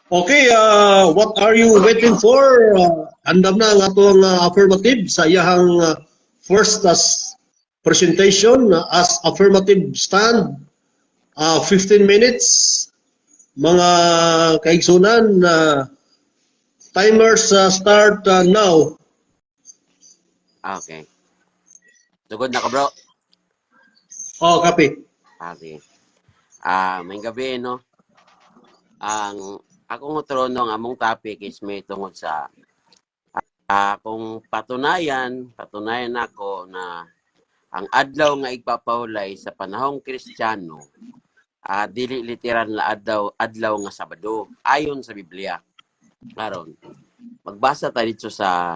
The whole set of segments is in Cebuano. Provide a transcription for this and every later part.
Okay, what are you waiting for? Andam na ang atong affirmative sa iyahang first as presentation as affirmative stand. 15 minutes. Mga kaigsunan, timers start now. Okay. Sugod na ka, bro. Oh, copy. Ah, sige. Maayong gabii, no? Ang akong utrono, ang among topic is may tungod sa kung patunayan nako na ang adlaw nga igpapahulay sa panahong Kristiyano dili literal na adlaw nga Sabado ayon sa Biblia. Karon, magbasa ta dito sa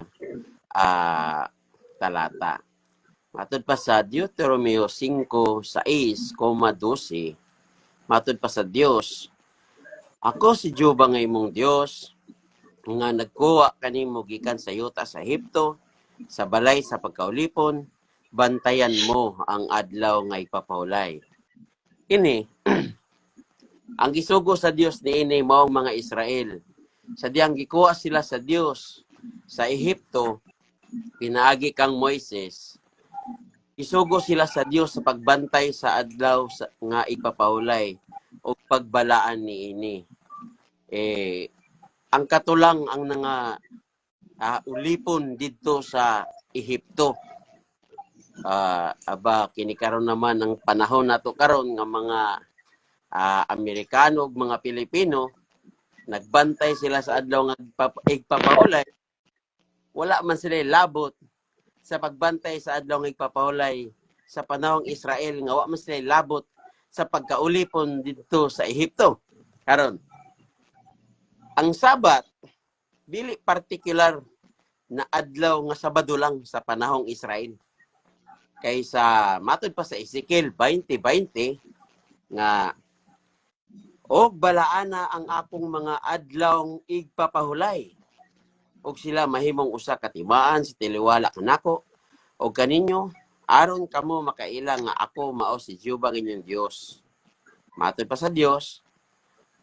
talata. Matod pa sa Deuteronomio 5:6,12, matod pa sa Dios, "Ako si Jehova nga imong Dios nga nagkuha kanimo gikan sa yuta sa Ehipto, sa balay sa pagkaulipon, bantayan mo ang adlaw nga ipapahulay." Kini ang gisugo sa Dios niini mao ang mga Israel. Sa diyang gikuha sila sa Dios sa Ehipto pinaagi kang Moises, gisugo sila sa Dios sa pagbantay sa adlaw nga ipapahulay o pagbalaan niini. Eh, ang katulang ang nga ulipon didto sa Ehipto. Aba kini karon naman ang panahon nato karon nga mga Amerikano ug mga Pilipino nagbantay sila sa adlaw nga igpapahulay, wala man sila labot sa pagbantay sa adlaw nga igpapahulay sa panahong Israel nga wa man sila labot sa pagkaulipon didto sa Ehipto. Karon, ang Sabat dili particular na adlaw nga Sabado lang sa panahong Israel. Kaysa matod pa sa Ezekiel 20:20 nga "Og balaana ang akong mga adlaw igpapahulay og sila mahimong usa ka timaan sa taliwala kanako og kaninyo aron kamo makaila nga ako mao si Jehova ang inyong Dios." Matod pa sa Dios,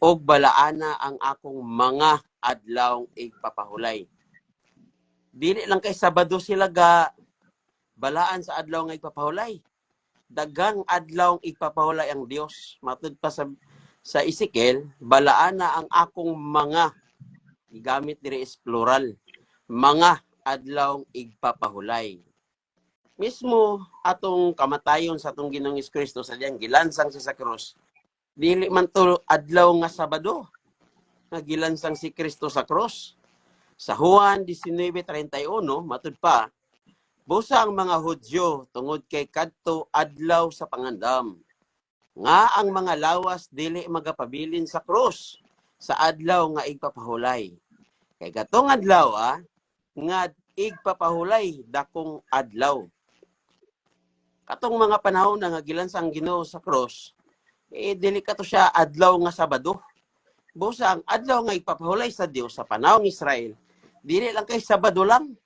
"Og balaana ang akong mga adlaw igpapahulay." Dili lang kay Sabado sila ga balaan sa adlaw nga igpapahulay. Daghang adlaw igpapahulay ang Dios. Matud pa sa Ezekiel, "Balaana ang akong mga," gigamit diri is plural, "mga adlaw igpapahulay." Mismo atong kamatayon sa atong Ginoong Kristo sa diyang gilansang siya sa krus, dili man to adlaw nga Sabado nga gilansang si Kristo sa krus. Sa Juan 19:31, matud pa, "Busa ang mga Hudyo tungod kay kadto adlaw sa pangandam nga ang mga lawas dili magapabilin sa krus sa adlaw nga igpapahulay. Kay katong adlaw nga igpapahulay dakong adlaw." Katong mga panahon na nga gilansang Ginoo sa krus, eh dili kato siya adlaw nga Sabado. Busa ang adlaw nga igpapahulay sa Dios sa panahong Israel, dili lang kay Sabado lang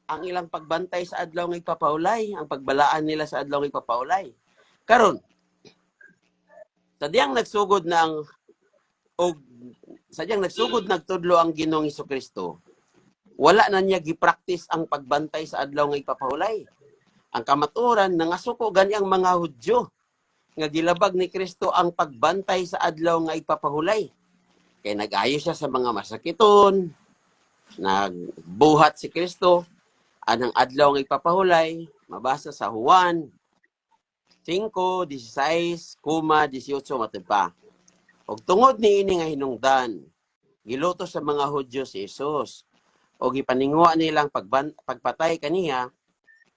ang ilang pagbantay sa adlaw nga igpapahulay, ang pagbalaan nila sa adlaw nga igpapahulay. Karon, sa diyang nagsugod na ang og sa diyang nagsugod nagtudlo ang Ginoong Kristo, wala na niya gi-practice ang pagbantay sa adlaw nga igpapahulay. Ang kamatuoran, nangasuko gani ang mga Hudyo nga gilabag ni Kristo ang pagbantay sa adlaw nga igpapahulay. Kay nag-ayo siya sa mga masakiton, nagbuhat si Kristo anang adlaw nga igpapahulay, mabasa sa Juan 5:16, 18, matud pa, "Og tungod niini nga hinungdan, gilutos sa mga Hudyo si Jesus og gipaninguha nilang pagpatay kaniya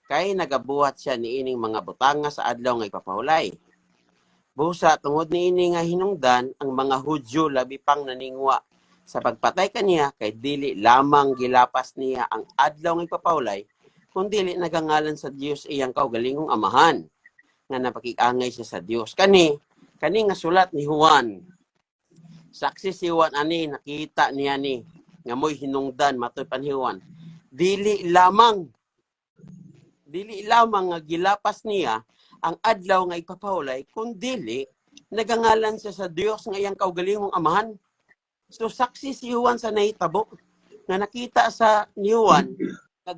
kay nagabuhat siya niining mga butanga sa adlaw nga ipapahulay." Busa tungod niini nga hinungdan, ang mga Hudyo labi pang naninguha sa pagpatay kaniya kay dili lamang gilapas niya ang adlaw nga ipapahulay, kun dili nagangalan sa Dios iyang kaugalingong amahan nga napakig-angay siya sa Dios. Kani nga sulat ni Juan. Saksi si Juan ani, nakita niya ni nga mo'y hinungdan. Matoy pa ni Juan, dili lamang nga gilapas niya ang adlaw nga ipapahulay, kun dili nagangalan siya sa Dios nga iyang kaugalingong amahan. So saksi si Juan sa nahitabo nga nakita sa ni Juan nga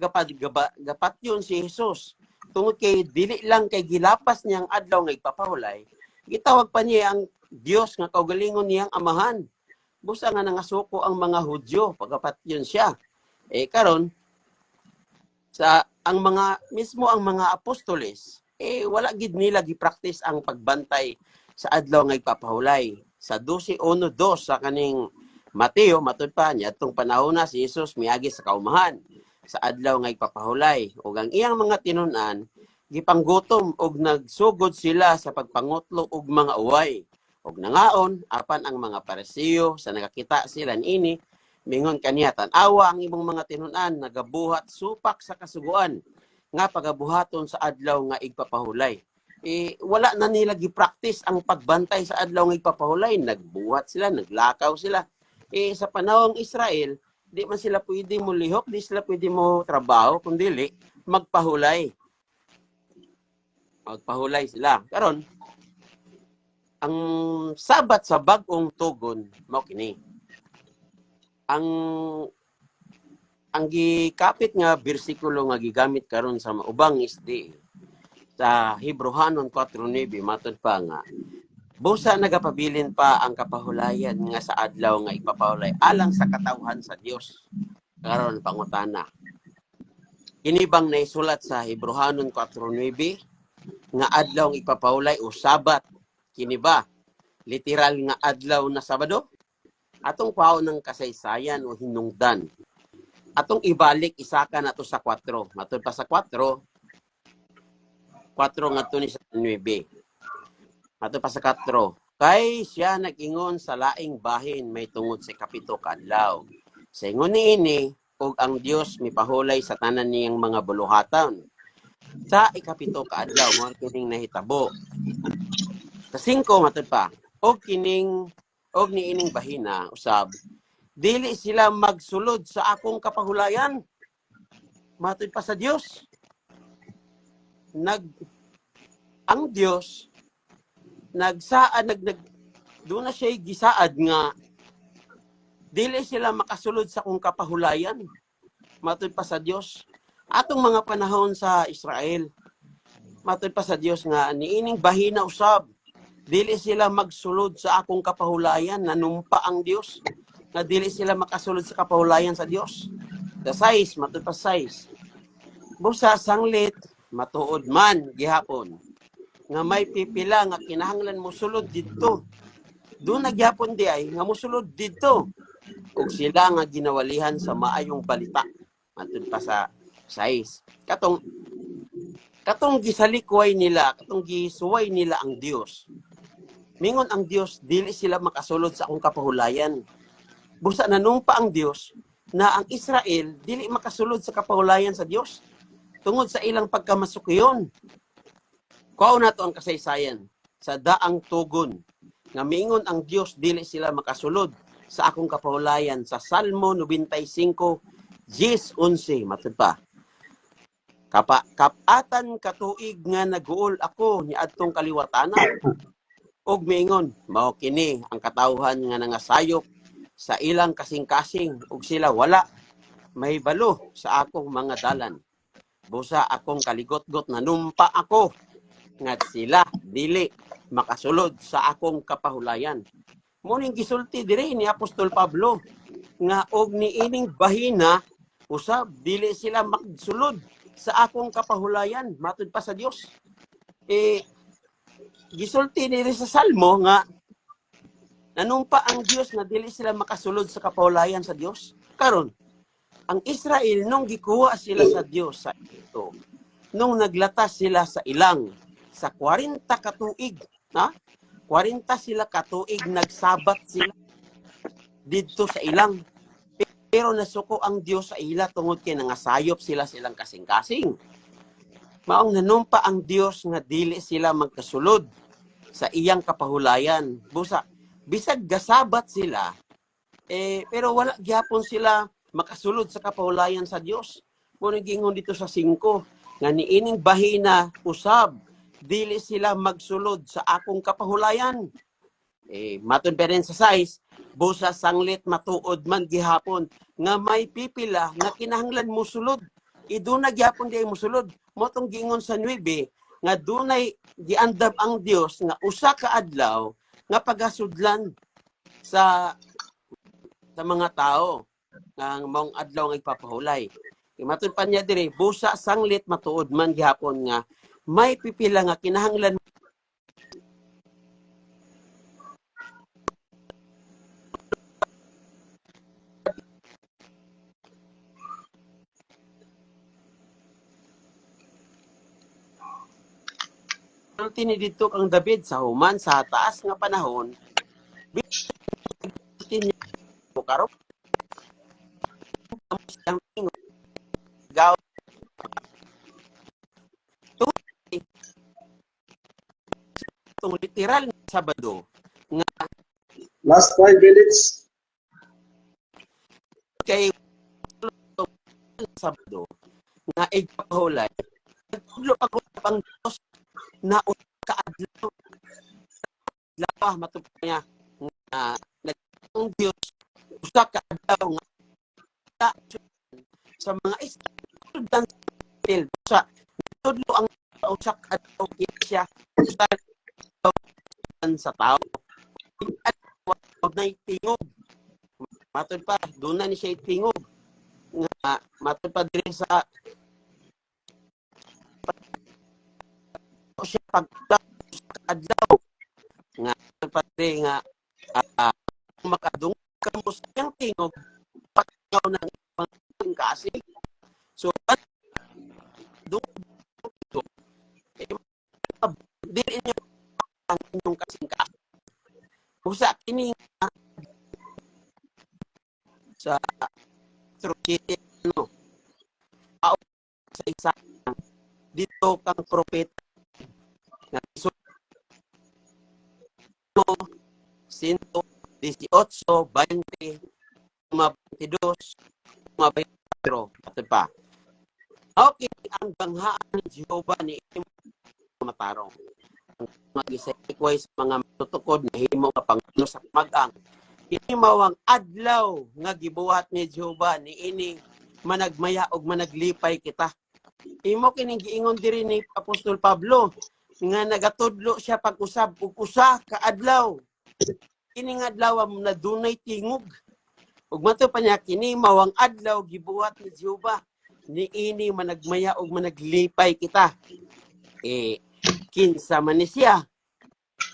gapatyon si Jesus tungod kay dili lang kay gilapas niyang adlaw nga igpapahulay, gitawag pa niya ang Dios nga kaugalingon niyang amahan. Busa nga nangasuko ang mga Hudyo pagapatyon siya. Eh karon sa ang mga mismo ang mga apostoles eh wala gid nila gi-practice ang pagbantay sa adlaw nga igpapahulay. Sa 12:1-2 sa kaning Mateo, matud pa niya atong panahon na si Jesus miagi sa kaumahan sa adlaw nga igpapahulay ug ang iyang mga tinun-an gipanggutom og nagsugod sila sa pagpangutlo og mga uway ug nangaon. Apan ang mga Parisiyo, sa nakakita sila niini, mingon kaniya, "Tan-awa ang imong mga tinun-an nagabuhat supak sa kasuguan nga pagabuhaton sa adlaw nga igpapahulay." Eh wala na nila gi-practice ang pagbantay sa adlaw nga igpapahulay. Nagbuhat sila, naglakaw sila. Eh sa panahong Israel, di man sila pwede mo lihok, di sila pwede mo trabaho kung dili magpahulay. Magpahulay sila. Karon, ang Sabat sa bag-ong tugon mao kini. Ang gikapit nga bersikulo nga gigamit karon sa ubang SDA sa Hebrohanon 4:9, matud pa nga busa nagapabilin pa ang kapahulayan nga sa adlaw nga ipapahulay alang sa katawhan sa Dios. Karon pangutana, kini bang naisulat sa Hebrohanon 4:9 nga adlaw nga ipapahulay o Sabat, kini ba literal nga adlaw na Sabado? Atong kuhaon ng kasaysayan o hinungdan, atong ibalik isaka nato sa 4. Matud pa sa 4, 4 ngadto ni sa 9. Matud pa sa 4. Kay siya nag-ingon sa laing bahin may tungod sa kapito ka adlaw. Sa ingon niini, ug ang Dios mipahulay sa tanan niyang mga buluhatan sa ikapito ka adlaw, mao kining nahitabo. Sa 5, matud pa, og kining og niining bahina usab dili sila magsulod sa akong kapahulayan. Matud pa sa Dios. Ang Dios nagsaad nag, nag doon na siya gisaad nga dili sila makasulod sa akong kapahulayan. Matud pa sa Dios. Atong mga panahon sa Israel, matud pa sa Dios nga niining bahina usab dili sila magsulod sa akong kapahulayan. Nanumpa ang Dios nga dili sila makasulod sa kapahulayan sa Dios. The sais, matud pa sais. Busa sanglit matuod man gihapon nga may pipila nga kinahanglan mo sulod didto. Doon na gihapon di ay nga mosulod didto. Ug sila nga ginawalihan sa maayong balita. Matud pa sa sais. Katong gisalikway nila, katong gisuway nila ang Dios. Mingon ang Dios dili sila makasulod sa akong kapahulayan. Busa nanumpa ang Dios na ang Israel dili makasulod sa kapahulayan sa Dios tungod sa ilang pagkamasukiyon. Kuha nato ang kasaysayan sa daang tugon nga miingon ang Dios dili sila makasulod sa akong kapahulayan sa Salmo 95 10:11, matud pa. Kapatan katuig nga naguol ako niadtong kaliwatana ug miingon, mao kini ang katawhan nga nangasayop sa ilang kasing-kasing ug sila wala mahibalo sa akong mga dalan. Busa akong kaligot-got, nanumpa ako nga sila dili makasulod sa akong kapahulayan. Mo ning gisulti diri ni Apostol Pablo nga og niining bahina usab dili sila magsulod sa akong kapahulayan, matud pa sa Dios. Eh gisulti diri sa Salmo nga nanumpa ang Dios nga dili sila makasulod sa kapahulayan sa Dios. Karon, ang Israel nung gikuha sila sa Dios sa ito, nung naglatas sila sa ilang sa 40 katuig, ha? 40 sila katuig nagsabat sila didto sa ilang. Pero nasuko ang Dios sa ila tungod kay nangasayop sila silang kasing-kasing. Maong nanumpa ang Dios nga dili sila magkasulod sa iyang kapahulayan. Busa bisag gasabat sila eh pero wala gyapon sila makasulod sa kapahulayan sa Dios. Mo gingon dito sa 5 nga niining bahina usab dili sila magsulod sa akong kapahulayan. Eh, matud pa rin sa size, busa sanglit matuod man gihapon nga may pipila nga kinahanglan musulod. Iduna gihapon di ay musulod. Mao tong giingon sa 9 nga dunay giandam ang Dios nga usa ka adlaw nga pagasudlan sa mga tao nga maong adlaw nga ipapahulay. Matud pa niya diri, busa sanglit matuod man gihapon nga may pipila nga kinahanglan sulti ni didto kang David sa human sa taas nga panahon sulti niya karon siyang tingog gaw itong literal na Sabado nga Last 5 minutes. Kay Sabado nga igpahulay, nagtudlo pag ang Diyos na usa ka adlaw adlaw. Matud niya nga nag ang Diyos usa ka adlaw nga sa mga Israel sa nagtudlo ang usa ka adlaw siya usa sa tao na tingog. Matud pa doon na ni siya tingog nga matud pa diri sa siya pag adlaw nga pa diri nga makadungog kamo sa iyang tingog, pagkaw ng ibang kasi. So dungog eh, dili niyo ang inyong kasing-kasing. Usa kini nga sa Trujillo no sa isa dito kang propeta nga 118, 20, 22, 24. Ito pa. Okay, ang ganghaan ni Jehovah ni imo matarong. Ang mga gisaikway sa mga matutukod na himo nga pangulo sa mag-ang. Kini mao ang adlaw nga gibuhat ni Jehovah, ni ini managmaya og managlipay kita. Imo kining giingon diri ni Apostol Pablo nga nagatudlo siya pag-usab og usa ka adlaw. Kini nga adlaw na dunay tingog. Ug mato pa niya, kini mao ang adlaw gibuhat ni Jehovah, ni ini managmaya og managlipay kita. Eh kinsa man ni siya?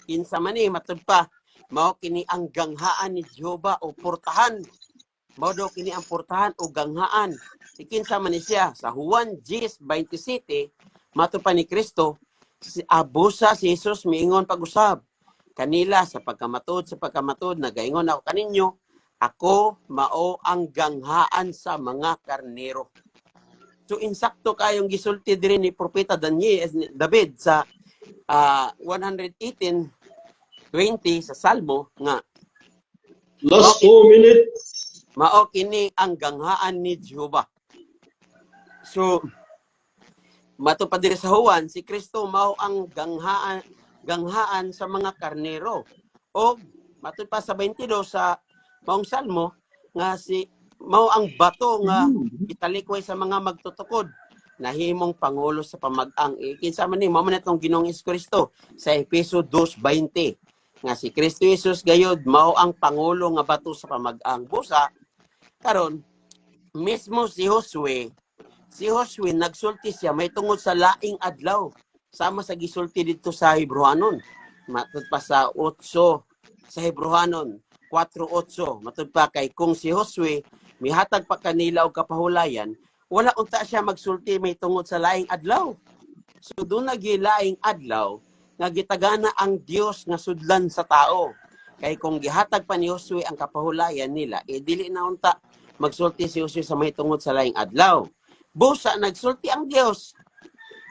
Kinsa man ni? Matud pa, mao kini ang ganghaan ni Jehova o portahan. Mao daw kini ang portahan o ganghaan. Si kinsa man ni siya? Sa Juan 10:27, matud pa ni Kristo, si abusa si Jesus miingon pag-usab kanila, Sa pagkamatod nagaingon ako kaninyo, ako mao ang ganghaan sa mga karnero." So insakto kayong gisulti diri ni propeta Daniel, David sa 118:20 sa Salmo nga Last 2 minutes. Mao kini ang ganghaan ni Jehova. So mato pa diri sa Juan, si Kristo mao ang ganghaan ganghaan sa mga karnero. O matud pa sa 22 sa maong Salmo nga si mao ang bato nga gitalikway sa mga magtutukod, nahimong pangulo sa pamag-ang. Eh, kinsa man ni? Mao man itong Ginoong Kristo sa Efeso 2:20 nga si Kristo Jesus gayod mao ang pangulo nga bato sa pamag-ang. Busa karon mismo si Josue nagsulti siya may tungod sa laing adlaw sama sa gisulti dito sa Hebrehanon. Matud pa sa 8 sa Hebrehanon 4:8, matud pa kay kung si Josue mihatag pa kanila og kapahulayan, wala unta siya magsulti may tungod sa laing adlaw. So doon laing adlaw nga gitagana ang Dios nga sudlan sa tao. Kay kung gihatag pa ni Josue ang kapahulayan nila, eh dili na unta magsulti si Josue sa may tungod sa laing adlaw. Busa nagsulti ang Dios.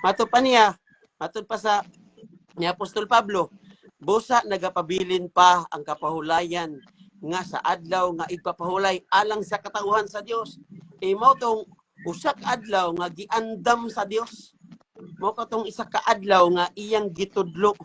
Matud pa niya, matud pa sa ni Apostol Pablo, busa nagapabilin pa ang kapahulayan nga sa adlaw nga igpapahulay alang sa katawhan sa Dios. E mao tong usa ka adlaw nga giandam sa Dios. Mao katong isa ka adlaw nga iyang gitudlo.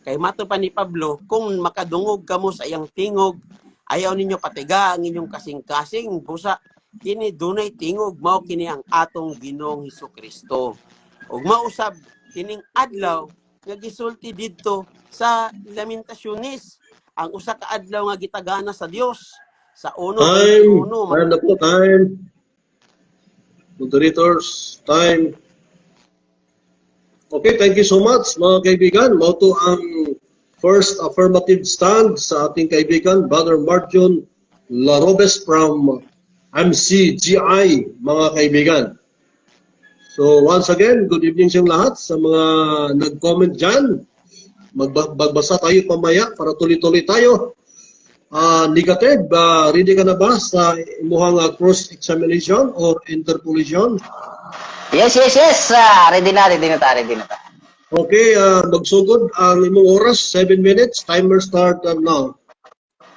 Kay mato pa ni Pablo, kung makadungog kamo sa iyang tingog, ayaw ninyo patiga ang inyong kasing-kasing busa kini dunay tingog, mao kini ang atong Ginoong Hesus Kristo. Ug mausab kining adlaw nga gisulti didto sa Lamentaciones, ang usa ka adlaw nga gitagana sa Dios sa Time. 1:21. Time na po, time. Moderators, time. Okay, thank you so much, mga kaibigan. Mao to ang first affirmative stand sa ating kaibigan, Brother Marjon Larobes from MCGI, mga kaibigan. So once again, good evening sa inyong lahat sa mga nag-comment dyan. Magbasa tayo pamaya para tuloy-tuloy tayo. Negative, ready ka na ba sa imuhang cross-examination or interpolation? Yes. Ah, ready na ta, ready na ta. Okay, magsugod ang imong oras, 7 minutes. Timer start now.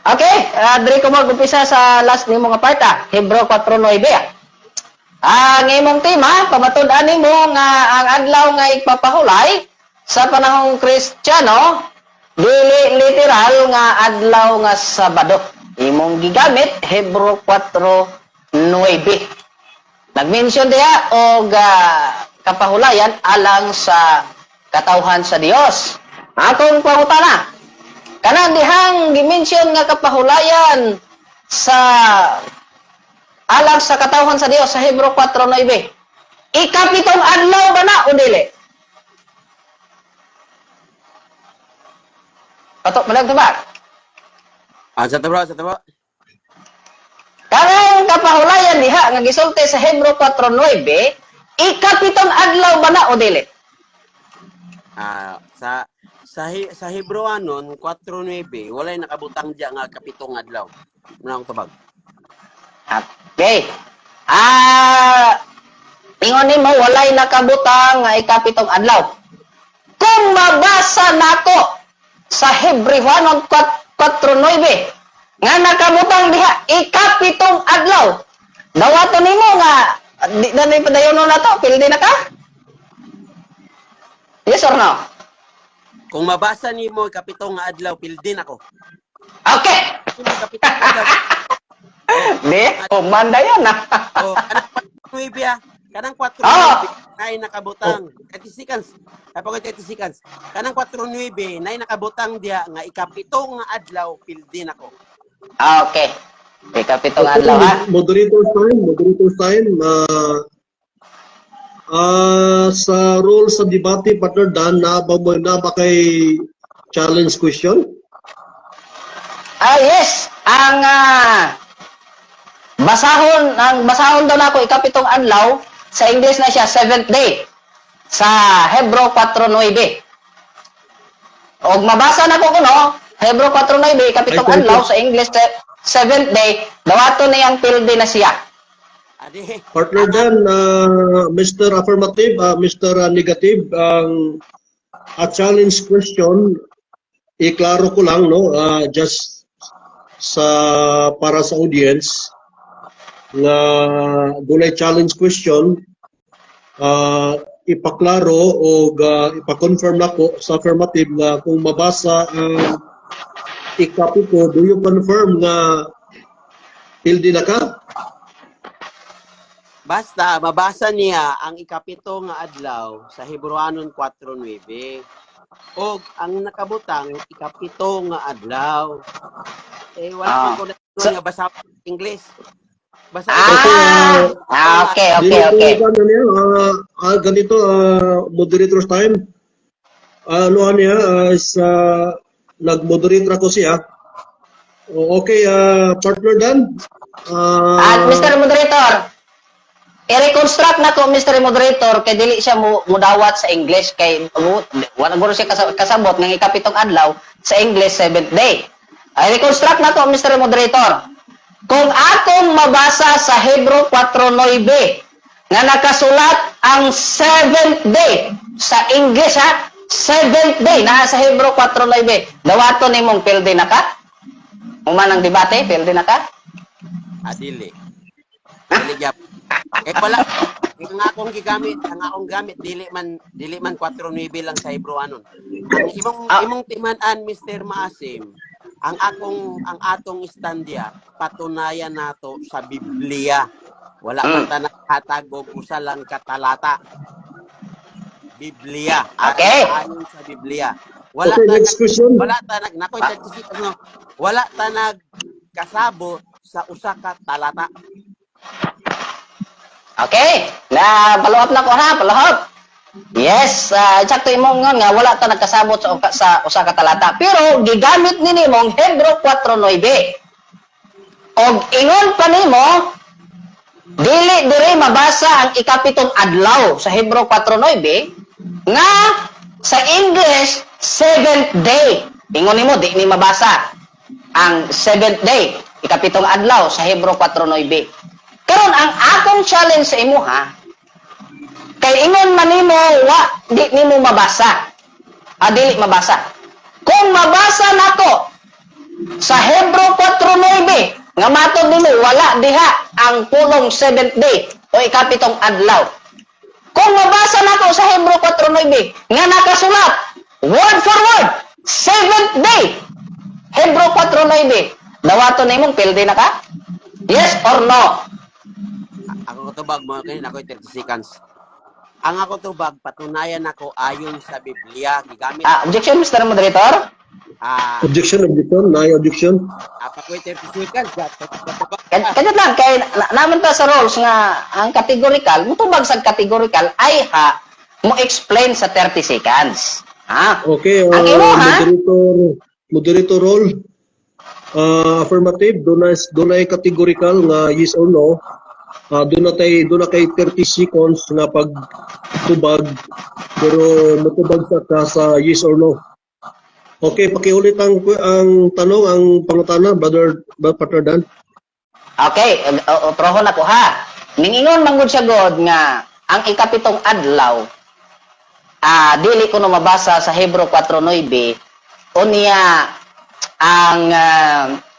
Okay, diri ko mag-umpisa sa last nimo nga part ah, Hebreo 4:9 ah. Ang imong tema, pamatud-an nimo nga ang adlaw nga igpapahulay sa panahong Kristiyano dili literal nga adlaw nga Sabado. Imong gigamit Hebreo 4:9. Nag-mention diha og kapahulayan alang sa katawhan sa Dios. Akong pangutana, kanang dihang gi-mention nga kapahulayan sa alang sa katawhan sa Dios sa Hebreo 4:9, ikapitong adlaw ba na o dili? Patok malag ba? Ah, sa tabo, sa tabo. Kanang kapahulayan diha nga gisulti sa Hebreo 4:9, ikapitong adlaw ba na o dili? Ah, sa Hebrewanon 4:9, walay nakabutang diya nga kapitong adlaw. Muna akong tubag. Okay. Ingon nimo walay nakabutang nga ikapitong adlaw. Kung mabasa nako sa Hebrewanon 4:9 nga nakabutang diha ikapitong adlaw, dawaton nimo nga di na ni padayonon na to, pildi na ka? Yes or no? Kung mabasa nimo ikapitong nga adlaw, pildin ako. Okay. Kung ikapitong adlaw, Di, kumanda yan ah. oh, kanang 4:9 ah. Kanang 4:9 nay nakabutang 30 seconds. Kapag 30 seconds. Kanang 4:9 nay nakabutang diha nga ikapito nga adlaw, pildin ako. Okay. Ikapitong adlaw ha. Moderator's time, moderator's time. Sa role sa debate, partner Dan, na ba kay challenge question? Ah, yes. Ang basahon daw nako ikapitong adlaw, sa English na siya seventh day sa Hebreo 4:9. Og mabasa na ko kuno Hebreo 4:9 ikapitong Ay, adlaw sa English seventh day, dawaton niyang pildi na siya. Adi. Partner Dan, Mr. Affirmative, Mr. Negative, ang a challenge question, iklaro ko lang, no, just sa para sa audience, nga dunay challenge question, ipaklaro o ipa-confirm nako sa affirmative nga kung mabasa ang ikapito, do you confirm nga pildi na ka? Basta mabasa niya ang ikapito nga adlaw sa Hebrewanon 4:9. Og ang nakabutang ikapito nga adlaw. Eh wala man ko na nga basa English. Basa Ah, okay. Dili ko ano niya, ganito, moderator's time. Ano niya, is, nag-moderate ra ko siya. Okay, partner Dan. At Mr. Moderator, i-reconstruct na ko Mr. Moderator kay dili siya mo mudawat sa English kay wala guro siya kasabot nga ikapitong adlaw sa English seventh day. I reconstruct na ko, Mr. Moderator. Kung akong mabasa sa Hebreo 4:9 nga nakasulat ang seventh day sa English ha, seventh day naa sa Hebreo 4:9, dawaton nimong pildi na ka? Human ang debate, pildi na ka? Adili. Dili gyapon. Eh wala ang akong gigamit, ang akong gamit dili man 4-9 lang sa Hebrew anon. Ang imong imong timan-an, Mr. Maasim, ang atong istandiya patunayan nato sa Biblia. Wala man ta naghatag og usa lang ka talata. Biblia. Ayon sa Biblia. Wala Okay, ta next question. Wala ta nag nakoy no. Wala ta nag kasabot sa usa ka talata. Okay, na follow up na ko ha, follow up. Yes, eksakto imong ngon nga wala ta nagkasabot sa usa ka talata. Pero gigamit ni nimong Hebrew 4:9. Og ingon pa nimo, dili diri mabasa ang ikapitong adlaw sa Hebrew 4:9 nga sa English seventh day. Ingon nimo di ni mabasa ang seventh day, ikapitong adlaw sa Hebrew 4:9. Karon ang akong challenge sa imo ha, kay ingon man nimo wa di nimo mabasa. Ah, dili mabasa. Kung mabasa nako sa Hebrew 4:9 nga matod nimo wala diha ang pulong seventh day o ikapitong adlaw. Kung mabasa nako sa Hebrew 4:9 nga nakasulat word for word seventh day, Hebrew 4:9, dawaton nimong pildi na ka? Yes or no? Ako tubag mo kay nakoy 30 seconds. Ang ako tubag, patunayan nako ayon sa Biblia gigamit. Ah, objection, Mr. Moderator. Objection, objection, na objection. Apakoy 30 seconds. Tubag. Kanyat lang kay naman ta sa rules nga ang categorical mutubag sa categorical ay ha mo explain sa 30 seconds. Ha? Okay, Ang imo, ha? Moderator, moderator role. Affirmative, dunay categorical nga yes or no. Doon na kay 30 seconds nga pagtubag, pero mutubag sa ka sa yes or no. Okay, pakiulit ang tanong, ang pangutana, Brother Partner Dan. Okay, otrohon ako ha. Ningingon manggod siya God nga ang ikapitong adlaw dili ko no mabasa sa Hebrew 4:9. Unya ang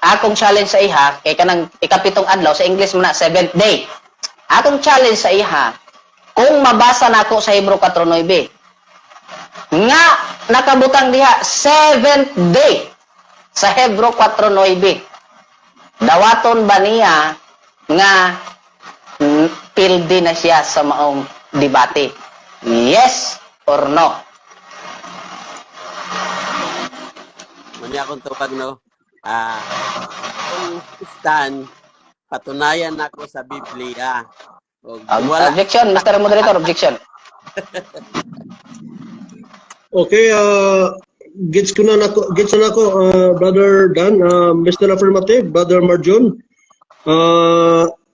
akong challenge sa iha kay kanang ikapitong adlaw sa English mo na seventh day. Akong challenge sa iha, kung mabasa nako sa Hebrew 4:9 nga nakabutang diha seventh day sa Hebrew 4:9, dawaton ba niya nga pildi na siya sa maong debate? Yes or no? Muna akong tubag, no. Kung stand, patunayan nako sa Biblia. Og wala Objection, Mr. Moderator, objection. Okay, gets na nako, Brother Dan, Mr. Affirmative, Brother Marjon.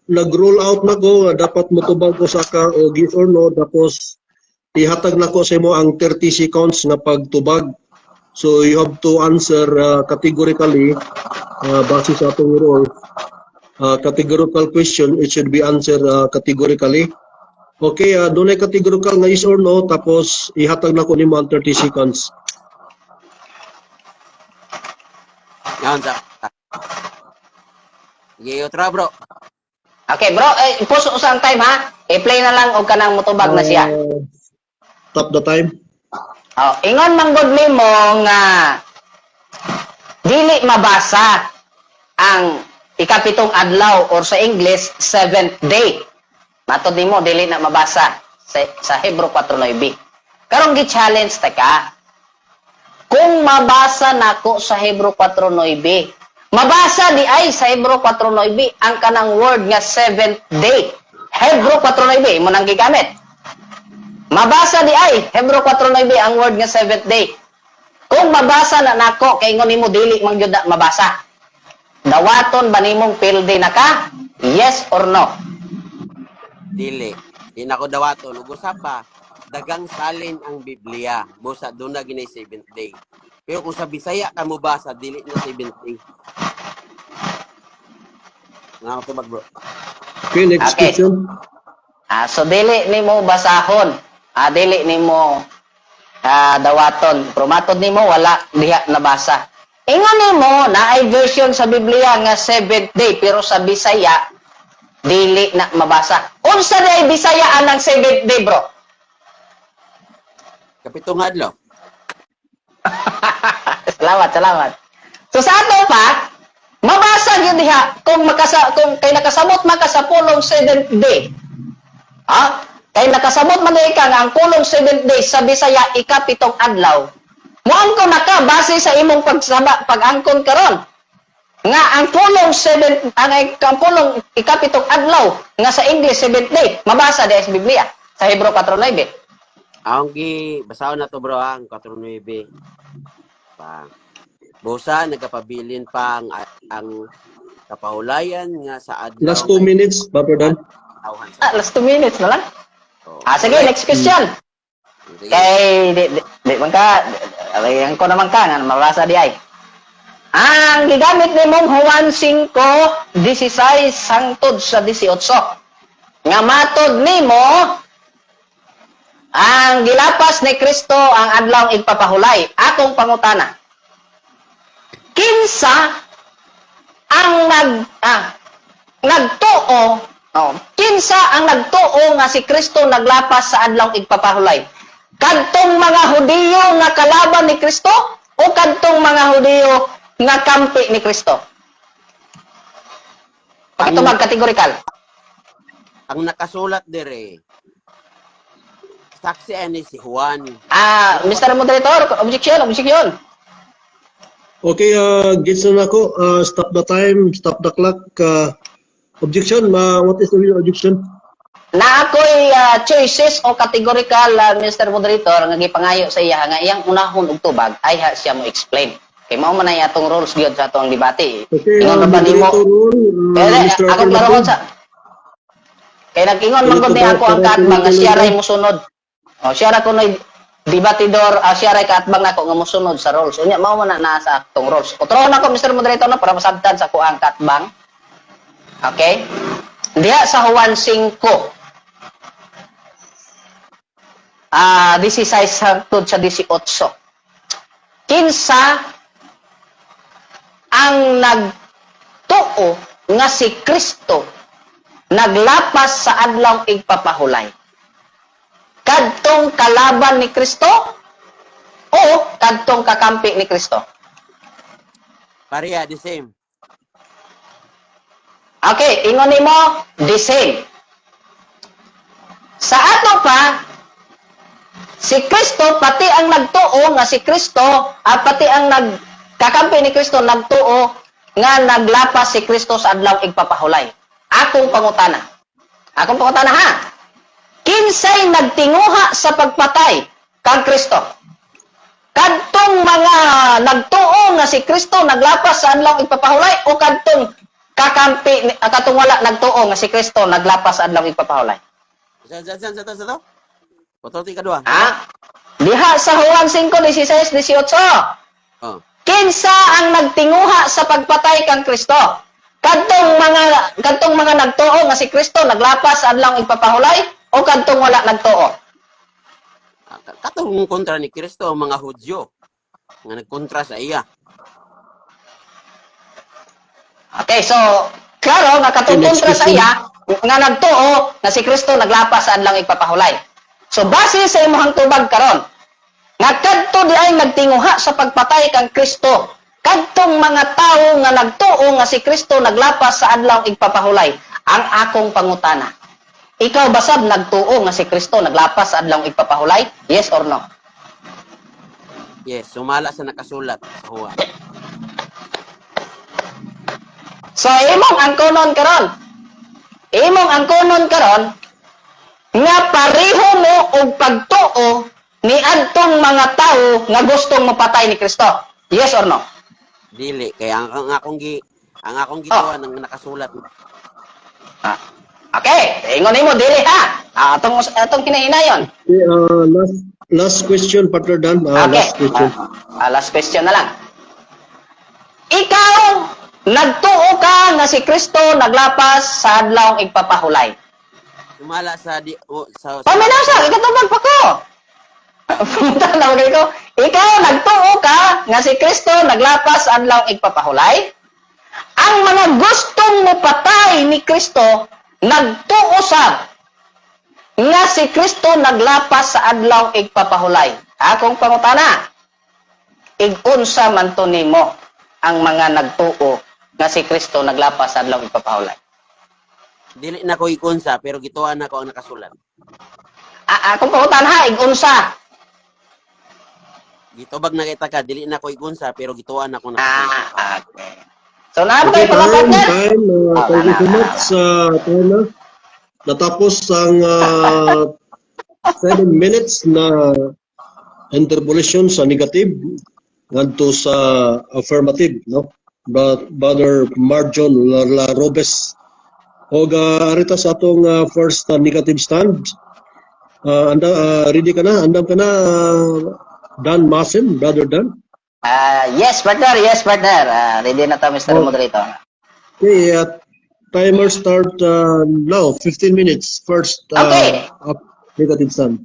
Nag-roll out na ko, dapat motubag ko sa ka o yes or no, tapos ihatag nako sa imo ang 30 seconds nga pagtubag. So you have to answer categorically base sa atong rule. Categorical question, it should be answered categorically. Okay, dunay categorical nga yes or no, tapos ihatag nako nimo ang 30 seconds. Ngayon sa. Sige, otro, bro. Okay, bro, eh, pause usang time ha. I-play na lang og kanang motubag na siya. Stop the time. Oh, ingon man gud nimo nga dili mabasa ang ikapitong adlaw or sa English seventh day. Matod nimo dili na mabasa sa Hebrew 4:9. Karon gi-challenge ta ka. Kung mabasa nako sa Hebrew 4:9, mabasa di ay sa Hebrew 4:9 ang kanang word nga seventh day. Hebrew 4:9 mo nang gigamit. Mabasa di ay Hebrew 4:9 ang word nga seventh day. Kung mabasa na nako kay ingon nimo dili man gyud na mabasa. Dawaton ba nimong pildi na ka? Yes or no? Dili. Di na ko dawaton. Ug usa pa, dagang salin ang Biblia. Busa doon na ginay seventh day. Pero kung sa Bisaya ka mo basa, dili na seventh day. Nga ako tubag, bro. Okay, next question. Ah, so dili nimo basahon. Ah, dili nimo dawaton. Pero matod nimo wala diha nabasa. Ingon nimo na ay version sa Biblia nga seventh day, pero sa Bisaya Dili na mabasa. Unsa diay Bisaya anang seventh day, bro? Kapitong adlaw. Salamat, salamat. So sa ato pa, mabasa gyud diha kung kay nakasamot man ka sa pulong seventh day. Ha? Kay nakasamot man diha ka nga ang pulong seventh day sa Bisaya ikapitong adlaw. Moangkon na ka base sa imong pagsaba pag-angkon karon nga ang pulong seven ang pulong ikapitong adlaw nga sa English seventh day mabasa diha sa Biblia sa Hebrew 4:9. Ang gi basahon na to, bro, ang 4:9 pa. Busa nagapabilin pa ang kapahulayan nga sa adlaw. Last 2 minutes, Brother Dan. Tawhan sa Ah, last 2 minutes na lang. Oo. Ah, sige, next question. Sige. Kay di man ka ayan ko naman ka nga mabasa di ay. Ang gigamit nimong Juan 5:16 hangtod sa 18. Nga matod nimo ang gilapas ni Kristo ang adlaw igpapahulay. Akong pangutana. Kinsa ang nagtuo, oh, kinsa ang nagtuo nga si Kristo naglapas sa adlaw igpapahulay? Kadtong mga Hudiyo nga kalaban ni Kristo o kadtong mga Hudiyo nga kampi ni Kristo? Pakitubag kategorikal. Ang nakasulat dire, saksi ani si Juan. Ah, Mr. Moderator, objection, objection. Okay, gets na ako. Stop the time, stop the clock. Objection, what is the real objection? Na ako'y choices o categorical, Mr. Moderator, nga gipangayo sa iya nga iyang unahon og tubag ay ha siya mo explain. Kay mao man ay atong rules gyud sa atong debate. Okay, Ingon ba nimo? moderator rule, Eh, Mr. ako klarohon sa Kay nag-ingon man gud ni ako ang kaatbang nga siya ray mosunod. O siya ra kunoy debatidor, siya ray kaatbang nako nga mosunod sa rules. Unya mao man na naa sa atong rules. Utrohon ako, Mr. Moderator, no, para masabtan sa kuang kaatbang. Okay? Diha sa Juan 5. 16 hangtod sa 18. Kinsa ang nagtuo nga si Kristo naglapas sa adlaw igpapahulay? Kadtong kalaban ni Kristo o kadtong kakampi ni Kristo? Pareha, the same. Okay, ingon nimo the same. Sa ato pa, si Kristo pati ang nagtuo nga si Kristo, pati ang nagkakampi ni Kristo nagtuo nga naglapas si Kristo sa adlaw igpapahulay. Akong pangutana. Akong pangutana ha. Kinsay nagtinguha sa pagpatay kang Kristo? Kadtong mga nagtuo nga si Kristo naglapas sa adlaw igpapahulay o kadtong kakampi katong wala nagtuo nga si Kristo naglapas sa adlaw igpapahulay? Sa to, sa to? Otro ti kadua. Ha? Diha sa Juan 5:16 18. Oh. Kinsa ang nagtinguha sa pagpatay kang Kristo? Kadtong mga nagtuo nga si Kristo naglapas sa adlaw igpapahulay o kadtong wala nagtuo? Ah, katong kontra ni Kristo ang mga Hudyo nga nagkontra sa iya. Okay, so klaro nga katong Okay, next kontra sa question. iya nga nagtuo nga si Kristo naglapas sa adlaw igpapahulay. So base sa imong tubag karon, nga kadto di ay nagtinguha sa pagpatay kang Kristo, kadtong mga tawo nga nagtuo nga si Kristo naglapas sa adlaw igpapahulay, ang akong pangutana. Ikaw basab nagtuo nga si Kristo naglapas sa adlaw igpapahulay? Yes or no? Yes, sumala sa nakasulat sa Juan. So imong angkonon karon. Imong angkonon karon nga pareho mo og pagtuo ni adtong mga tawo nga gustong mapatay ni Kristo. Yes or no? Dili kay ang akong gituan ang nakasulat. Ah. Okay, ingon nimo dili ha. Ah, atong atong kinahinayon. Okay, last last question, Partner Dan. Okay. Last question. Last question na lang. Ikaw nagtuo ka nga si Kristo naglapas sa adlaw igpapahulay. Sumala sa di o, sa Paminaw sa, ikatubag pa ko. Punta na ko. Ikaw, nagtuo ka nga si Kristo naglapas sa adlaw igpapahulay. Ang mga gustong mopatay ni Kristo, Nagtuo sab nga si Kristo naglapas sa adlaw igpapahulay. Akong pangutana, ig-unsa man to nimo ang mga nagtuo nga si Kristo naglapas sa adlaw igpapahulay? Dili na ko ikunsa pero gituan na ko ang nakasulat. Ah, akong pangutana ha, ig-unsa. Gitubag na kita ka, dili na ko ikunsa pero gituan na ko nakasulat. Ah, okay. So, naa ba Okay, kayo pala, time, partner? Time. Ah, Thank you wala, so wala, much. Time na. Natapos ang 7 minutes na interpolation sa negative ngadto sa affirmative, no? Brother Marjon La Robes. Og arita sa atong first negative stand. Anda, ready ka na? Andam ka na, Dan Masin, Brother Dan? Ah, yes, partner. Yes, partner. Ah, ready na ta, Mr. Oh. Moderator. Okay, timer start now, 15 minutes. First up, negative stand.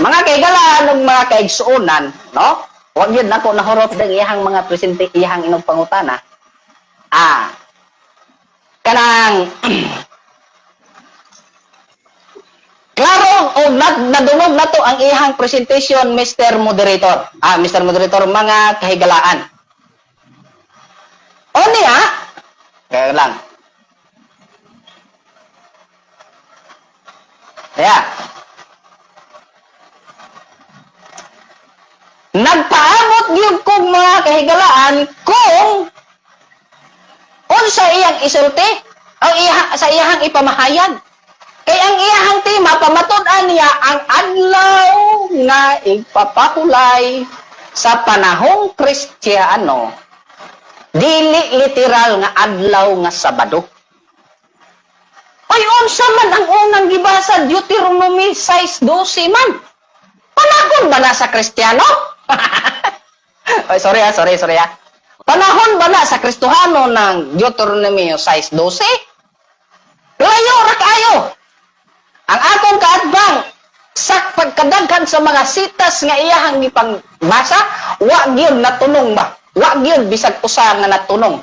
Mga kaigalaan ug mga kaigsuonan, no? Wag yun nako nahurot ng iyahang mga presente, iyahang inog pangutana. Ah. Kanang klaro o nadungog nato ang iyahang presentation, Mr. Moderator. Ah, Mr. Moderator, mga kahigalaan. O niya, kaya lang. Kaya, nagpaabot gyud kog mga kahigalaan kung unsa iyang isulti o iya, sa iyahang ipamahayag. Kay ang iyahang tema, pamatud-an niya ang adlaw nga igpapahulay sa panahong Kristiyano, dili literal nga adlaw nga Sabado. Ay, unsa man ang unang gibasa? Deuteronomy 6:12 man. Panahon ba na sa Kristiyano? Ay, sorry ah, sorry, sorry ah. Panahon ba na sa Kristohano ng Deuteronomy 6:12? Layo ra kaayo. Ang akong kaatbang sa pagkadaghan sa mga sitas nga iyahang gipangbasa, wa gyud natunong ba? Wa gyud bisag usa nga natunong.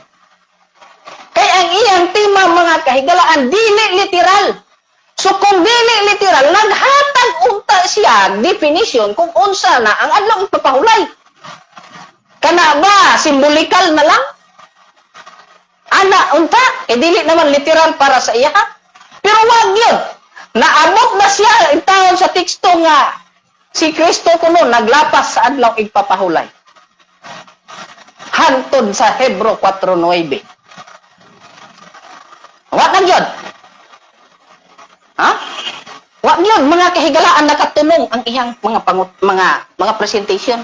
Kay ang iyang tema, mga kahigalaan, dili literal. So kung dili literal, naghatag unta siya definition kung unsa na ang adlaw ipapahulay. Kana ba simbolikal na lang? Ana unta, eh dili naman literal para sa iya. Pero wag yun. Naabot na siya taon sa teksto nga si Kristo kuno naglapas sa adlaw igpapahulay. Hantod sa Hebro 4:9. Wa na yun. Ha? Wa yun, mga kahigalaan, nakatunong ang iyang mga pangut, mga presentation.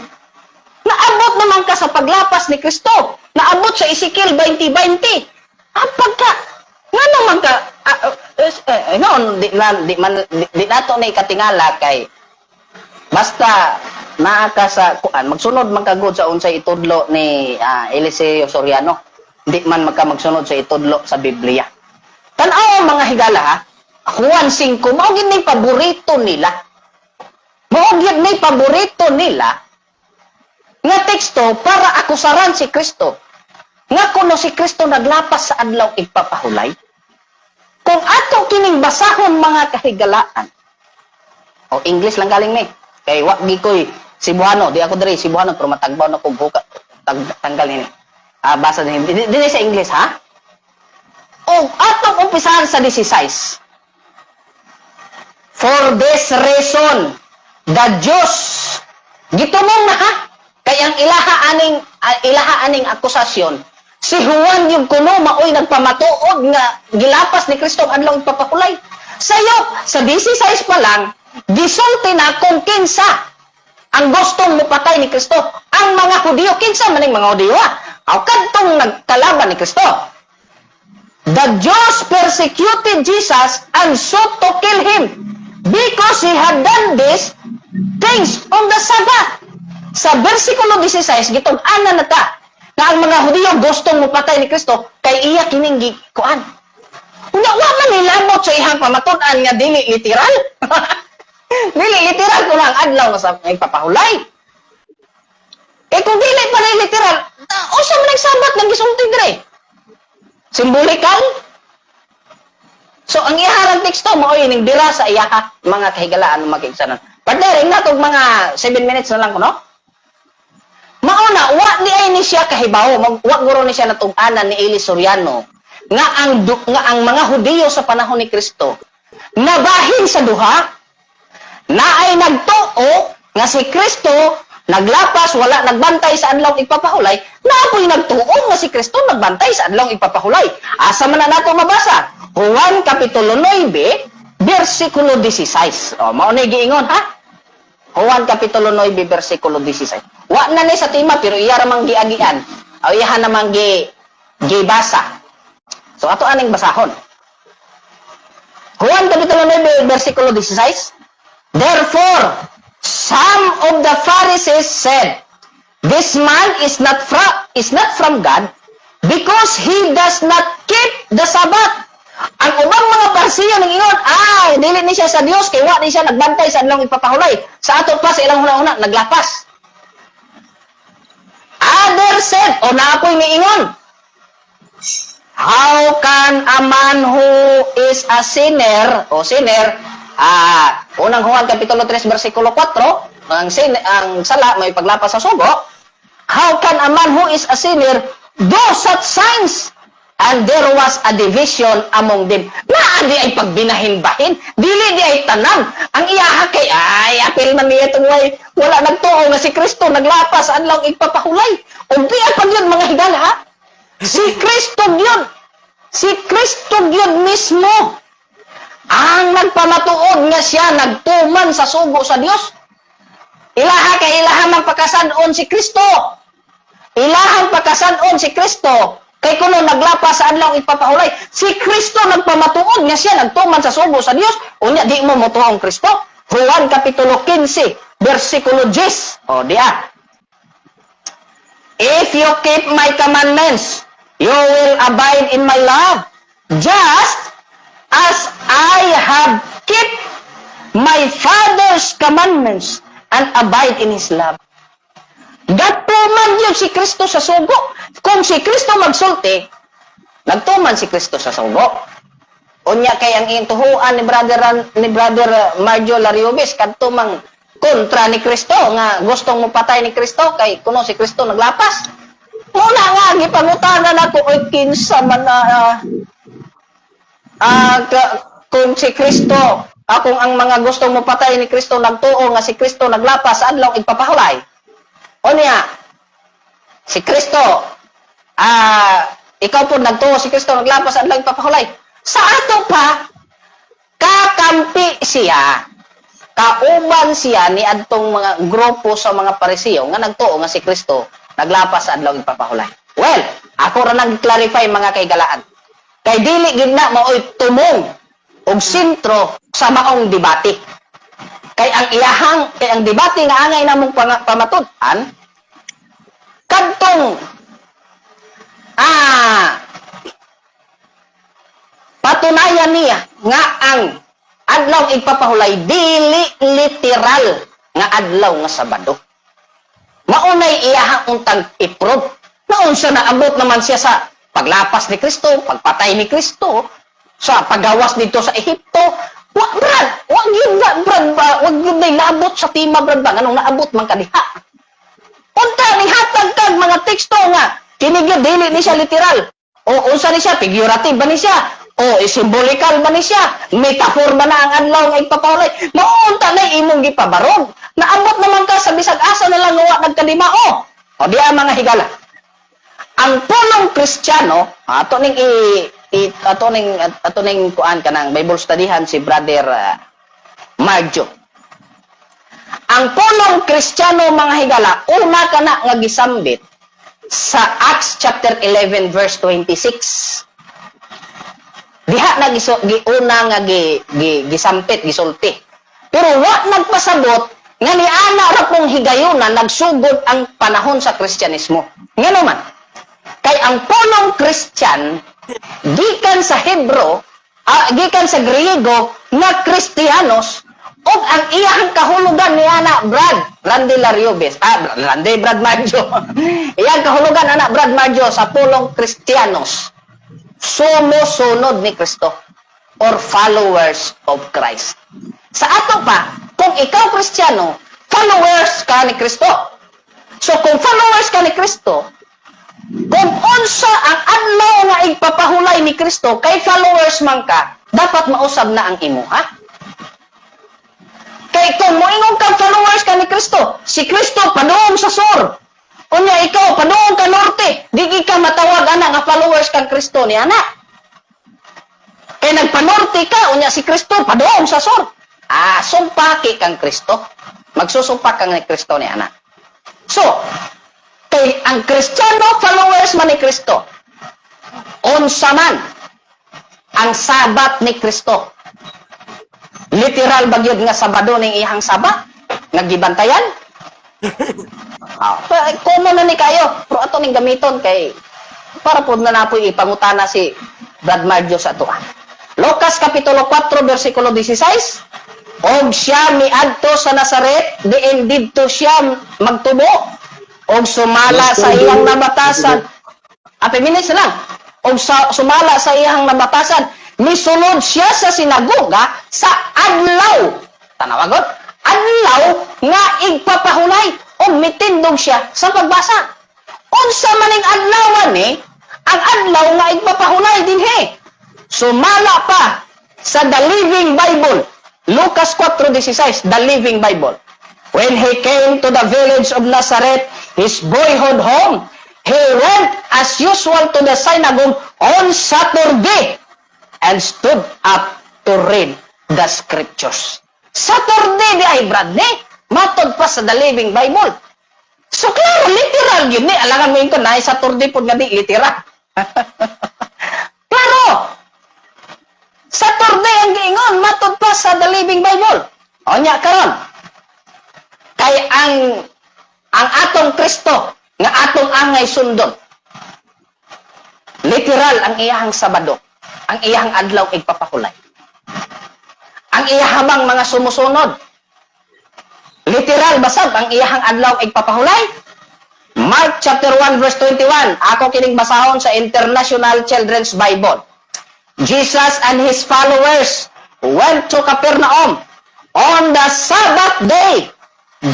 Naabot naman ka sa paglapas ni Kristo. Naabot sa Ezekiel 20:20. Ang pagka nga naman ka no, di, na, di, man, di nato na ikatingala kay basta naa ka sa kuan, magsunod man ka gud sa unsay itudlo ni Eliseo Soriano, di man magka magsunod sa itudlo sa Biblia. Tan-aw, mga higala, ha. Juan 5, mao gid ni paborito nila. Mao gyud ni paborito nila nga teksto para akusaran si Kristo. Nga kuno si Kristo naglapas sa adlaw igpapahulay. Kung ato kining basahon, mga kahigalaan. O English lang galing ni. Kay wa gi koy Cebuano, di ako diri Cebuano pero matagbaw na kog buka tanggal nini. Ah, basa din dinhi sa English ha. O atong umpisahan sa 16. "For this reason, the Jews," gitumong na ha, kay ang ilaha aning akusasyon, si Juan yung kuno maoy nagpamatuod nga gilapas ni Kristo ang adlaw ipapahulay. Sayo, sa 16 pa lang, gisulti na kung kinsa ang gustong mupatay ni Kristo. Ang mga Hudiyo. Kinsa man ning mga Hudiyo ah? Aw kadtong nagkalaban ni Kristo. "The Jews persecuted Jesus and sought to kill him because he had done these things on the Sabbath." Sa versikulo 16, gitug-anan na ta na ang mga Hudiyo gustong mupatay ni Kristo kay iya kining gikuan. Unya wa man nilabot sa iyang pamatud-an nga dili literal. Dili literal kung ang adlaw nga sa nagpapahulay. Kay kung dili pa na literal, usa man ang Sabat nga gisulti dire? Symbolical? So ang iharang teksto mao ning dira sa iyaha, mga kahigalaan, mga kaigsuonan. Partner, natog mga 7 minutes na lang kuno. Mao na wa di ay ni siya kahibawo, wa guro ni siya natug-anan ni Eli Soriano nga ang mga Hudiyo sa panahon ni Kristo nabahin sa duha na ay nagtuo nga si Kristo naglapas, wala nagbantay sa adlaw igpapahulay, naapoy nagtuo nga si Kristo nagbantay sa adlaw igpapahulay. Asa man na nato mabasa? Juan kapitulo 9 bersikulo 16. O, mao na giingon ha. Juan kapitulo 9 bersikulo 16. Wa na ni sa tema pero iya ra mang giagian. O iya namang gibasa. So ato aning basahon. Juan kapitulo 9 bersikulo 16. "Therefore, some of the Pharisees said, 'This man is not from God because he does not keep the Sabbath.'" Ang ubang mga Parisiyo nag-ingon, "Ay, dili ni siya sa Dios kay wa ni siya nagbantay sa adlaw ipapahulay." Sa ato pa sa ilang huna-huna, naglapas. Others said, o naa po'y miingon, "How can a man who is a sinner," o sinner, Unang Juan Kapitulo 3, versikulo 4, ang sala may paglapas sa sugo, "How can a man who is a sinner do such signs?" And there was a division among them. Naa di ay pagbinahin-bahin, dili di ay tanan. Ang iyaha kay, ay, apil man niya itong way, wala nagtuo nga si Kristo naglapas adlaw igpapahulay. Ug di pa yun, mga higala, ha? Si Kristo yun. Si Kristo yun mismo ang nagpamatuod nga siya nagtuman sa sugo sa Dios. Ilaha kay ilaha mang pakasan-on si Kristo. Ilahang pakasan-on si Kristo kay kuno naglapas sa adlaw ipapahulay. Si Kristo nagpamatuod nga siya nagtuman sa sugo sa Dios. Unya di mo motuo ang Kristo? Juan kapitulo 15 bersikulo 10. O diya. "If you keep my commandments, you will abide in my love, just as I have kept my Father's commandments and abide in His love." Gatuman yun si Kristo sa sugo. Kung si Kristo magsulti, nagtuman si Kristo sa sugo. Unya kay ang intuhuan ni Brother Marjo Lariobis kadto mang kontra ni Kristo nga gustong mopatay ni Kristo kay kuno si Kristo naglapas. Muna nga gipangutana nako, oy, kinsa man na kung si Kristo akong ang mga gustong mopatay ni Kristo nagtuo nga si Kristo naglapas sa adlaw igpapahulay. Unya si Kristo ikaw po nagtuo si Kristo naglapas sa adlaw igpapahulay. Sa ato pa kakampi siya, kauban siya ni adtong mga grupo sa mga Parisiyo nga nagtuo nga si Kristo naglapas sa adlaw igpapahulay. Well, ako ra nag-clarify, mga kaigalaan. Kay dili gid na maoy tumong og sentro sa maong debate. Kay ang debate nga angay namong pamatud-an kadtong patunayan niya nga ang adlaw igpapahulay dili literal nga adlaw nga Sabado. Maunay iyahang untang i-prove. Naunsa naabot naman siya sa paglapas ni Kristo, pagpatay ni Kristo, sa paggawas dito sa Ehipto. Wa brad, wa gyud na brad ba, wa gyud nay labot sa tema, brad ba, nganong naabot man kadiha? Unta ni hatag kag mga teksto nga kini gyud dili ni siya literal. O unsa ni siya, figurative ba ni siya? O symbolical ba ni siya? Metaphor ba na ang adlaw nga igpapahulay? Maunta na imong gipabarog. Naabot naman ka sa bisag asa na lang nga wa nagkadimao. O diya, mga higala. Ang pulong Kristiyano, ato ning kuan kanang Bible studyhan si Brother Marjo. Ang pulong Kristiyano, mga higala, una kana nga gisambit sa Acts chapter 11 verse 26. Diha na giuna nga gisampit, gisulti. Pero wa nagpasabot nga niana ra pong higayuna nagsugod ang panahon sa Kristyanismo. Ngano man? Kay ang pulong Christian gikan sa Hebro, gikan sa Griego nga Kristiyanos ug ang iyang kahulugan niana, Brad Randy Lariobes, Randy, Brad Marjo. Iyang kahulugan ana, Brad Marjo, sa pulong Kristiyanos, sumusunod ni Kristo. or followers of Christ. Sa ato pa, kung ikaw Kristiyano, followers ka ni Kristo. So kung followers ka ni Kristo, kung unsa ang adlaw nga igpapahulay ni Kristo, kay followers man ka, dapat mausab na ang imo, ha? Kay kung moingon kang followers ka ni Kristo, si Kristo padung sa sur. Unya ikaw padung ka norte, di ka matawag ana nga followers kang Kristo ni ana. Kay nagpanorte ka, unya si Kristo padung sa sur. Ah, sumpaki kang Kristo. Magsusumpa kang ni Kristo ni ana. So, kay ang Kristiyano, followers man ni Kristo. Unsa man ang Sabat ni Kristo? Literal ba gyud nga Sabado ning iyang Sabat? Nga gibantayan? Ah, common na ni kayo. Pero ato ning gamiton kay para pod na napoy ipangutana si Brad Marjo sa atoa. Lucas Kapitulo 4 versikulo 16. Og siya miadto sa Nazaret, diin didto siya magtubo og sumala sa iyang nabatasan. Ape minutes lang. Og sumala sa iyang nabatasan, misulod siya sa sinagoga sa adlaw. Tanawagot, adlaw nga igpapahulay og mitindog siya sa pagbasa. Unsa maning adlawan ni ang adlaw nga igpapahulay dinhi? Sumala pa sa The Living Bible, Lucas 4:16, The Living Bible. When he came to the village of Nazareth, his boyhood home, he went as usual to the synagogue on Saturday and stood up to read the scriptures. Saturday di ay, Brad, ni matod pa sa The Living Bible. So klaro, literal yun ni. Alangan mo yun ko, na Saturday po nga di literal. Klaro! Saturday ang giingon, matod pa sa The Living Bible. O nya karon. Kay ang atong Kristo nga atong angay sundon. Literal ang iyahang Sabado, ang iyahang adlaw igpapahulay. Ang iyahamang mga sumusunod. Literal basag ang iyahang adlaw igpapahulay. Mark chapter 1 verse 21. Ako kining basahon sa International Children's Bible. Jesus and his followers went to Capernaum. On the Sabbath day,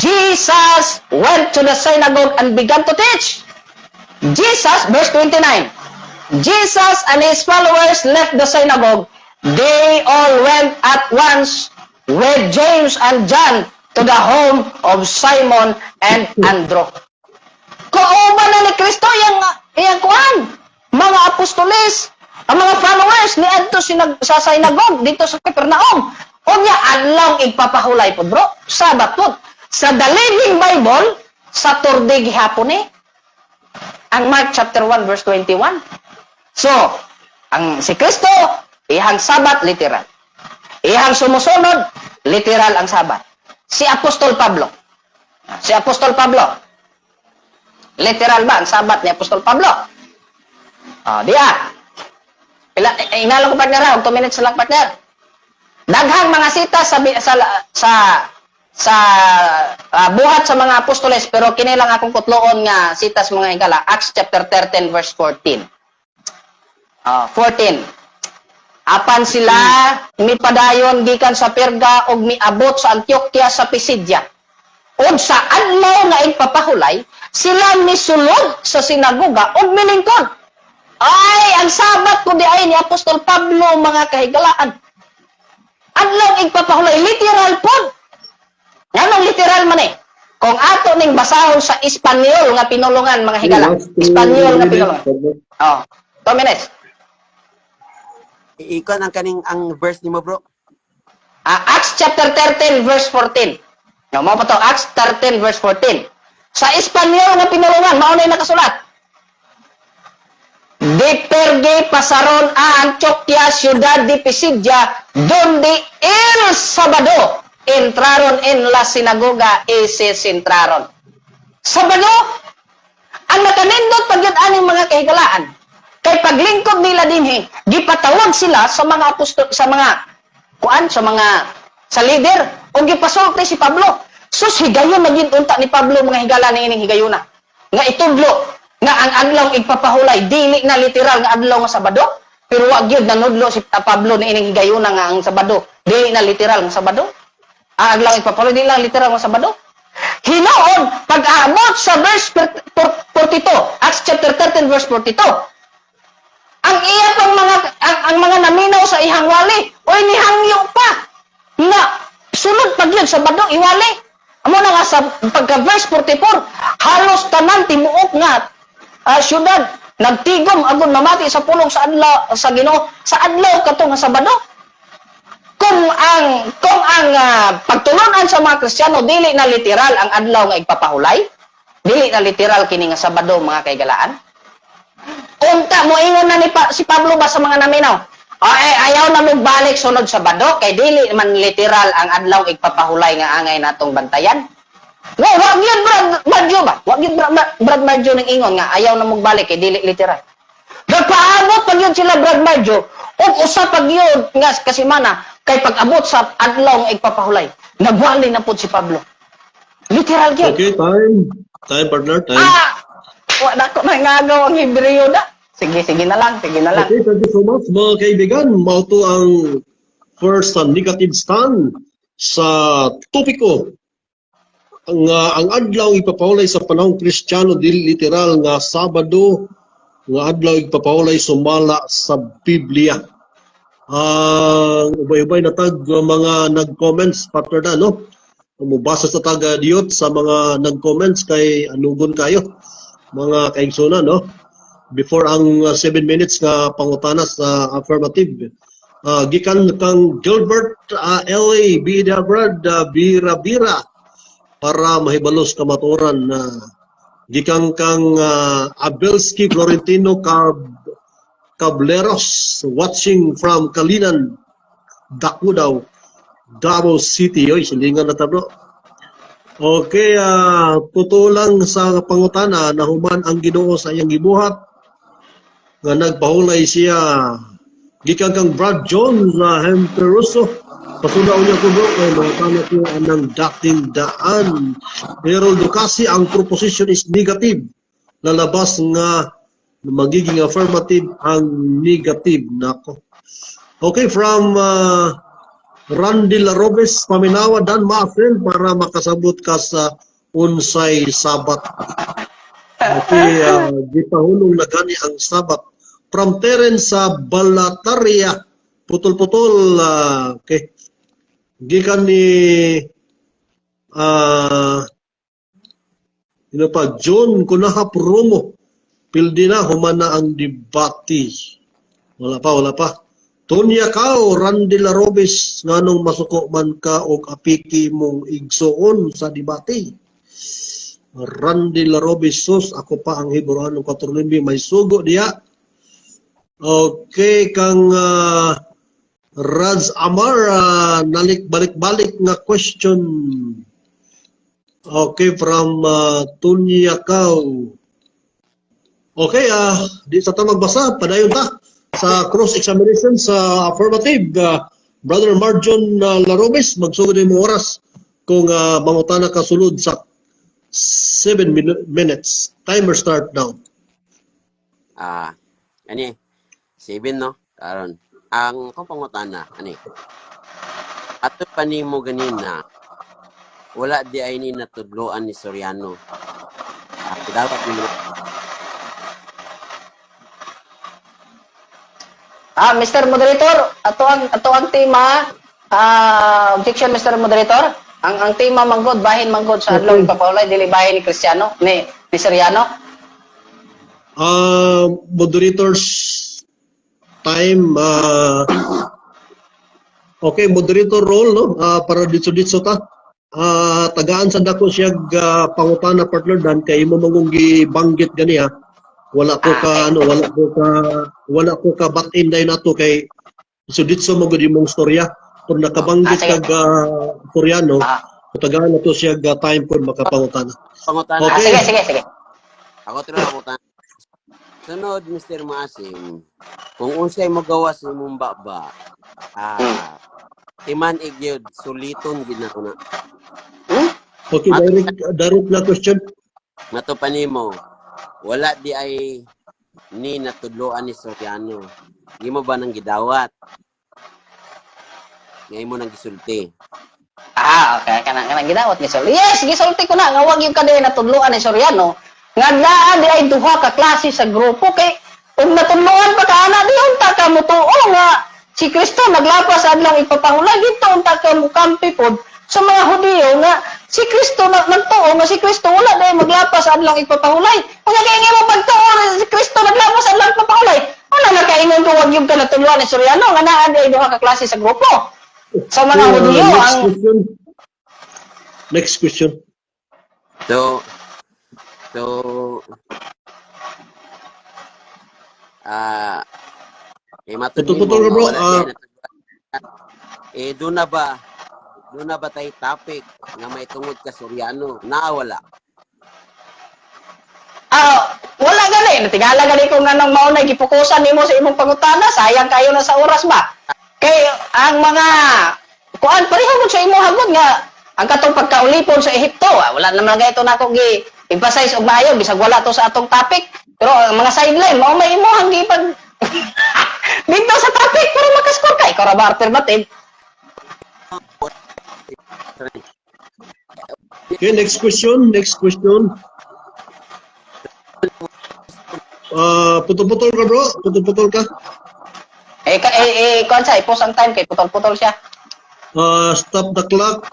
Jesus went to the synagogue and began to teach. Jesus, verse 29, Jesus and his followers left the synagogue. They all went at once with James and John to the home of Simon and Andrew. Kauban na ni Kristo iyang kuan, mga apostoles, ang mga followers ni adto sa synagogue dito sa Capernaum. Unya adlaw igpapahulay po, bro, Sabat po. Sa The Living Bible, Saturday gihapon eh. Ang Mark chapter 1 verse 21. So, ang si Kristo, iyang Sabat literal. Iyang sumusunod, literal ang Sabat. Si Apostol Pablo. Si Apostol Pablo. Literal ba ang Sabat ni Apostol Pablo? Oh, diya. Pila, eh, inalo ko, partner ha, 2 minutes lang, partner. Daghang mga sita sa sa sa sa Buhat sa mga Apostoles, pero kini lang akong kutloon nga sitas, mga higala, Acts chapter 13 verse 14. Ah, 14. Apan sila mipadayon gikan sa Perga ug miabot sa Antioquia sa Pisidia. Ug sa adlaw nga igpapahulay, sila misulod sa sinagoga ug milingkod. Ay, ang Sabat ko di ay ni Apostol Pablo, mga kahigalaan. Adlaw igpapahulay, literal pod. Nganong literal man eh? Kung ato ning basahon sa Espanyol nga pinulungan, mga higala. Last 2 Espanyol nga minutes. pinulungan. Oh, 2 minutes. Ikaw ang kaning ang verse nimo, bro. Ah, Acts chapter 13 verse 14. No, mao pa to, Acts 13 verse 14. Sa Espanyol nga pinulungan, mao na nakasulat. De Perge pasaron a Antioquia, ciudad de Pisidia, donde el sábado entraron en la sinagoga y se sentaron. Sabado, ang nakanindot pagyud aning mga kahigalaan, kay paglingkod nila dinhi, gipatawag sila sa mga apostol, sa mga kuan, sa mga sa leader, o gipasulti si Pablo. Sus, higayon na gyud unta ni Pablo, mga higala, ni ining higayona nga itudlo nga ang adlaw igpapahulay dili na literal nga adlaw nga Sabado. Pero wa gyud nanudlo si Pablo ni ining higayuna nga ang Sabado dili na literal nga Sabado. Ang adlaw igpapahulay dili lang literal nga Sabado. Hinoon, pag-abot sa verse 42, Acts chapter 13 verse 42, ang iya pang mga ang mga naminaw sa ihang wali, oy, nihangyo pa nga sunod pag yun Sabado iwali. Amo na nga sa pagka verse 44, halos tanan timuok nga syudad nagtigom agon mamati sa pulong sa adlaw sa Ginoo sa adlaw kato nga Sabado. Kung ang pagtulunan sa mga Kristiyano dili na literal ang adlaw nga igpapahulay, dili na literal kini nga Sabado, mga kaigalaan. Unta moingon na ni si Pablo ba sa mga naminaw, "Ay, ayaw na mo balik sunod Sabado kay dili man literal ang adlaw igpapahulay nga angay natong bantayan"? Wa gyud Brad Marjo ba? Wa gyud Brad Marjo ning ingon nga ayaw na mo balik kay dili literal. Nagpaabot pa gyud sila, Brad Marjo, ug usa pa gyud nga kasimana kay pag-abot sa adlaw nga igpapahulay, nagwali na pud si Pablo. Literal gyud. Okay, time. Time, partner, time. Ah, wa na ko nangagaw ang Hebreo da. Sige, sige na lang, sige na lang. Okay, thank you so much, mga kaibigan. Mao to ang first negative stand sa topiko. Ang adlaw ipapahulay sa panahong Kristiyano dili literal nga Sabado nga adlaw ipapahulay sumala sa Biblia. Ang ubay-ubay na tag mga nag-comments, partner na, no? Mubasa sa taga diyot sa mga nag-comments kay anugon kayo mga kaigsoona, no? Before ang 7 minutes nga pangutana sa affirmative. Gikan kang Gilbert L.A. Bida Brad Bira Bira para mahibalos kamaturan na gikan kang Abelski Florentino Cableros, watching from Kalinan, Dakudaw, Davao City. Oy, silingan na ta, bro. Okay, totoo lang sa pangutana, nahuman ang Ginoo sa iyang gibuhat nga nagpahulay siya. Gikan kang Brad John na Hemperuso, pasudaw niya ko, bro, kay mangutana ko anang dating daan. Harold Ducasi, ang proposition is negative, lalabas nga magiging affirmative ang negative. Nako. Okay, from Randy Larobes, paminawa Dan Maasin para makasabot ka sa unsay Sabat. Okay, gipahulong na gani ang Sabat. From Terence sa Balataria, putol-putol, okay. Gikan ni ino pa, John Kunaha Promo. Pildi na, human na ang debate. Wala pa, wala pa. Tonya Kao, Randy Larobes, nganong masuko man ka og apiki mong igsuon sa debate? Randy Larobes, sus, ako pa ang Hebreano 4:9, may sugo diya. Okay, kang Raj Amar, nalik balik-balik nga question. Okay, from Tunya Kao. Okay, di sa ta magbasa, padayon ta sa cross-examination sa affirmative. Brother Marjon Larobes, magsugod mo oras kung mangutana ka sulod sa 7 minutes. Timer start now. Ah, ani, 7, no? Karon. Ang akong pangutana, ani. Ato pa nimo ganina, wala di ay ni natudloan ni Soriano. Ah, dapat nimo Ah, Mr. Moderator, ato ang tema, objection, Mr. Moderator. Ang tema manggod bahin manggod sa adlaw ipapahulay, dili bahin ni Cristiano ni Soriano. Moderators time, okay, moderator role, no? Para ditso-ditso ta. Tagaan sa dako siya pangutana, partner Dan, kay imo mangong gibanggit gani ha. Wala ko ka ano, wala ko ka bat-in dahil nato kay so ditso mo gud imong storya. Kung nakabanggit Ah, sige. kag Koreano, tagaan na to siya time pod makapangutana. Pangutana. Ah, Okay. sige, sige, sige. Ako tuloy pangutana. Sunod, Mr. Maasim, kung unsay mo gawas imong baba, timan igyod, suliton gid na ko na. Okay, direct direct na question. Mato pa nimo, wala di ay ni natudloan ni Soriano. Imo ba nang gidawat? Nga imo nang gisulti. Ah, okay. Kanang gidawat ni Sor. Yes, gisulti ko na nga wag yung kaday natudloan ni Soriano nga naa di ay duha ka klase sa grupo kay ug natudloan pa ka ana di unta ka mutuo nga si Kristo naglapas sa adlaw ipapahulay, dito unta ka mukampi pod sa mga Hudiyo nga si Kristo na, nagtuo nga si Kristo wala dai maglapas sa adlaw ipapahulay. Unya kay nga mo pagtuo nga si Kristo naglapas sa adlaw ipapahulay. Wala na kaingon ko wag yung ka natudloan ni Soriano nga naa di ay duha ka klase sa grupo. Sa mga Hudiyo Next ang question. Next question. So, eh, matud Putol-putol nimo ka, nga bro. wala Ah. diay natudloan. Eh, doon na ba tay topic nga may tungod ka Soriano? Naa wala? Ah, wala gani. Natingala gani kung anong mao na gipokusan nimo sa imong pangutana, sayang kayo na sa oras ba? Kay ang mga kuan pareho mo sa imong hagod nga ang katong pagkaulipon sa Ehipto, ah, wala naman gayto nako gi emphasize og maayo bisag wala to sa atong topic. Pero ang mga sideline mao may imong gipag dito sa topic para makascore ka. Ikaw ra ba affirmative? Okay, next question. Next question. Putol-putol ka, bro. Putol-putol ka. Eh, kuan sa i-post ang time kay putol-putol siya. Stop the clock.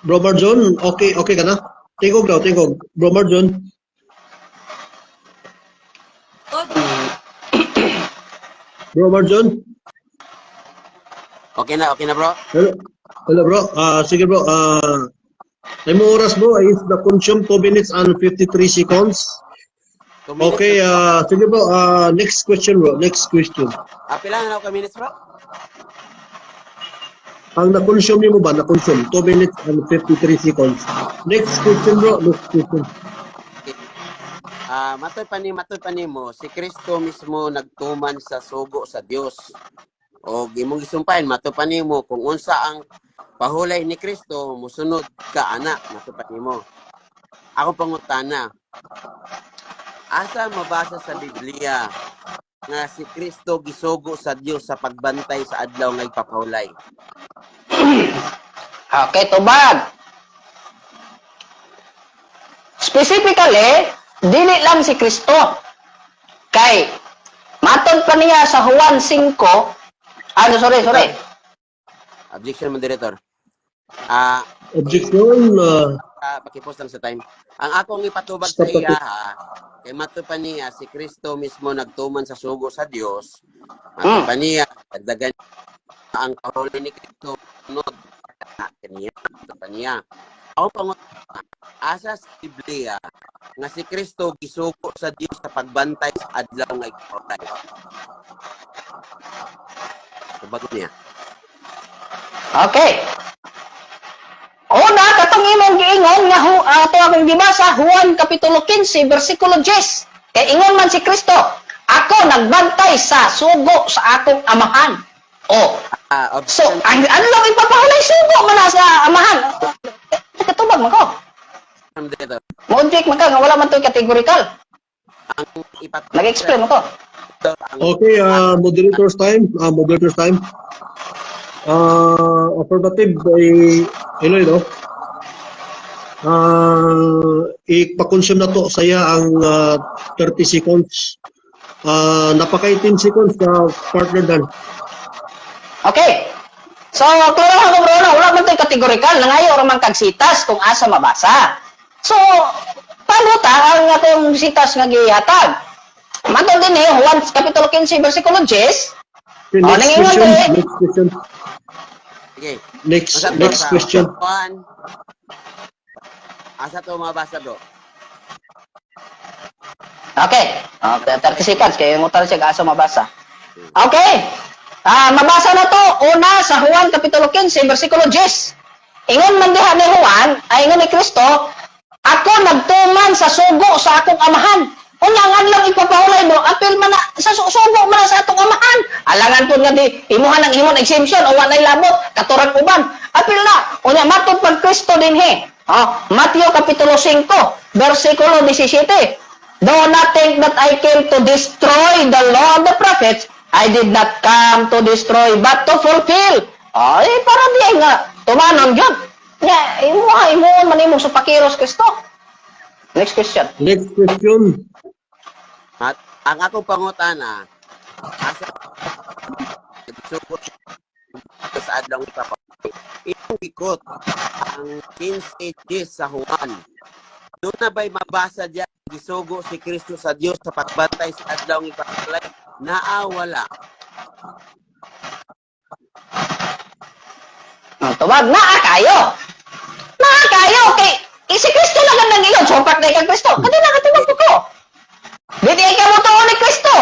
Bro Marjon, okay ka na? Tingog daw, tingog. Bro Marjon. Good. Bro Marjon. Okay na, bro? Hello, hello bro. Sige, bro. Ang oras, bro, is the consume 2 minutes and 53 seconds. 2 minutes Okay, na- sige, bro. Next question, bro. Next question. Ah, pila na ako ka minutes, bro? Ang na-consume nimo ba? Na-consume 2 minutes and 53 seconds. Next question, bro. Next question. Ah, matoy pa nimo si Kristo mismo nagtuman sa sugo sa Dios. O imong gisumpayan matoy pa nimo kung unsa ang pahulay ni Kristo musunod ka ana, matoy pa nimo. Ako pangutana. Asa mabasa sa Biblia nga si Kristo gisugo sa Dios sa pagbantay sa adlaw nga ipapahulay? Okay, tubag. Specifically, dili lang si Kristo. Kay, matod pa niya sa Juan 5, ano, sorry, sorry. Objection, moderator. Ah, Objection. Pakipost lang sa time. Ang akong ipatubag sa Stop the iya ha, kay mato pa niya si Kristo mismo nagtuman sa sugo sa Dios. Mato pa niya dagdagan ang kahuli ni Kristo sunod kaniya. Mato pa niya. Ako pangutana, asa sa Biblia nga si Kristo gisugo sa Dios sa pagbantay sa adlaw nga ipatay? Tubag niya. Okay. Una, katong imong giingon nga ato akong gibasa Juan kapitulo 15 bersikulo 10. Kay ingon man si Kristo, "Ako nagbantay sa sugo sa akong amahan." Oh, Ah, so objection, ang adlaw ipapahulay sugo man na sa amahan. Katubag man ko. moderator. Mo-object man ka nga wala man to'y categorical. Ang ipatubag Nag-explain mo ko. ang Okay, moderator's time. Moderator's time. Affirmative ay Eloy, no? Ipa-consume na to saya ang 30 seconds. Napaka 18 seconds ka, partner Dan. Okay. So, klaro ako, bro, na wala man to'y categorical. Nangayo ra man kag sitas kung asa mabasa. So, paano ta ang atong sitas nga gihatag? Matod din eh, Juan Kapitulo 15, versikulo 10. Okay, Oh, next nangingon question. eh. Next question. Sige. Next Asa to next sa question. Juan? Asa to mabasa, bro? Okay. Okay, 30 seconds. Kaya yung utal siya asa mabasa. Okay. Ah, mabasa na to. Una sa Juan Kapitulo 15, versikulo 10. Ingon man diha ni Juan, ay ingon ni Kristo, "Ako nagtuman sa sugo sa akong amahan." Unya ang adlaw ipapahulay mo, apil man na sa sugo man na sa atong amahan. Alangan pud nga di imuha nang imong exemption o walay labot katurang uban. Apil na. Unya matod pag Kristo dinhi. Oh, Mateo Kapitulo 5, versikulo 17. "Do not think that I came to destroy the law and the prophets. I did not come to destroy, but to fulfill." Ay, para di ay nga, tumanon yun. Nga, imo ha, imo man imo sa pakiros Kristo. Next question. Next question. At ang akong pangutana, asa sugot sa adlaw ipapahulay? Imong gi-quote ang 15 sa Juan. Duna ba'y mabasa diya gisugo si Kristo sa Dios sa pagbantay sa adlaw ipapahulay? Naa, wala? Ang tubag, naa kayo. Naa kayo. Kay, eh, si Kristo lang ang nag-ingon. Supak na kang Kristo. Kani na katubag ko. Di di ka mo tuon ni Kristo.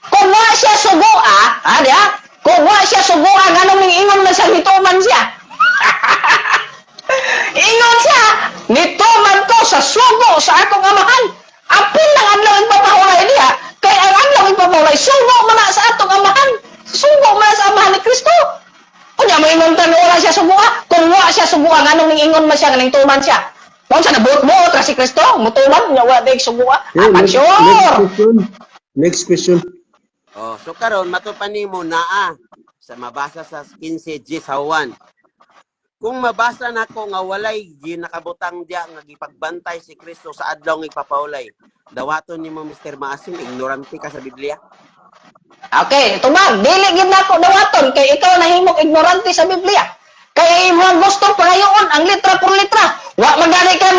Kung wa siya sugua, ah, di ha? Kung wa siya sugua, nganong ingon man siya, nituman siya? Ingon siya, "Nituman ko sa sugo sa akong Amahan." Apil lang adlaw ipapahulay niya, kay ang adlaw ipapahulay, sugo man na sa atong Amahan. Sugo man na sa Amahan ni Kristo. Unya mo ingon ta nga wala siya sugua. Kung wa siya sugua, nganong ning ingon man siya nga ningtuman siya? Kung sa nabuot-buot ra si Kristo, mutuman nya wa day sugua. Okay, Apan next, sure. next question. Next question. Oh, so karon matud pa nimo naa sa mabasa sa 15 G sa Juan. Kung mabasa nako nga walay ginakabutang diya nga gipagbantay si Kristo sa adlaw nga ipapahulay, dawaton nimo, Mr. Maasim, ignorante ka sa Biblia. Okay, tubag, dili gid nako dawaton kay ikaw nahimong ignorante sa Biblia. Kay imong gusto pangayoon ang litra por litra. Wa man gani kay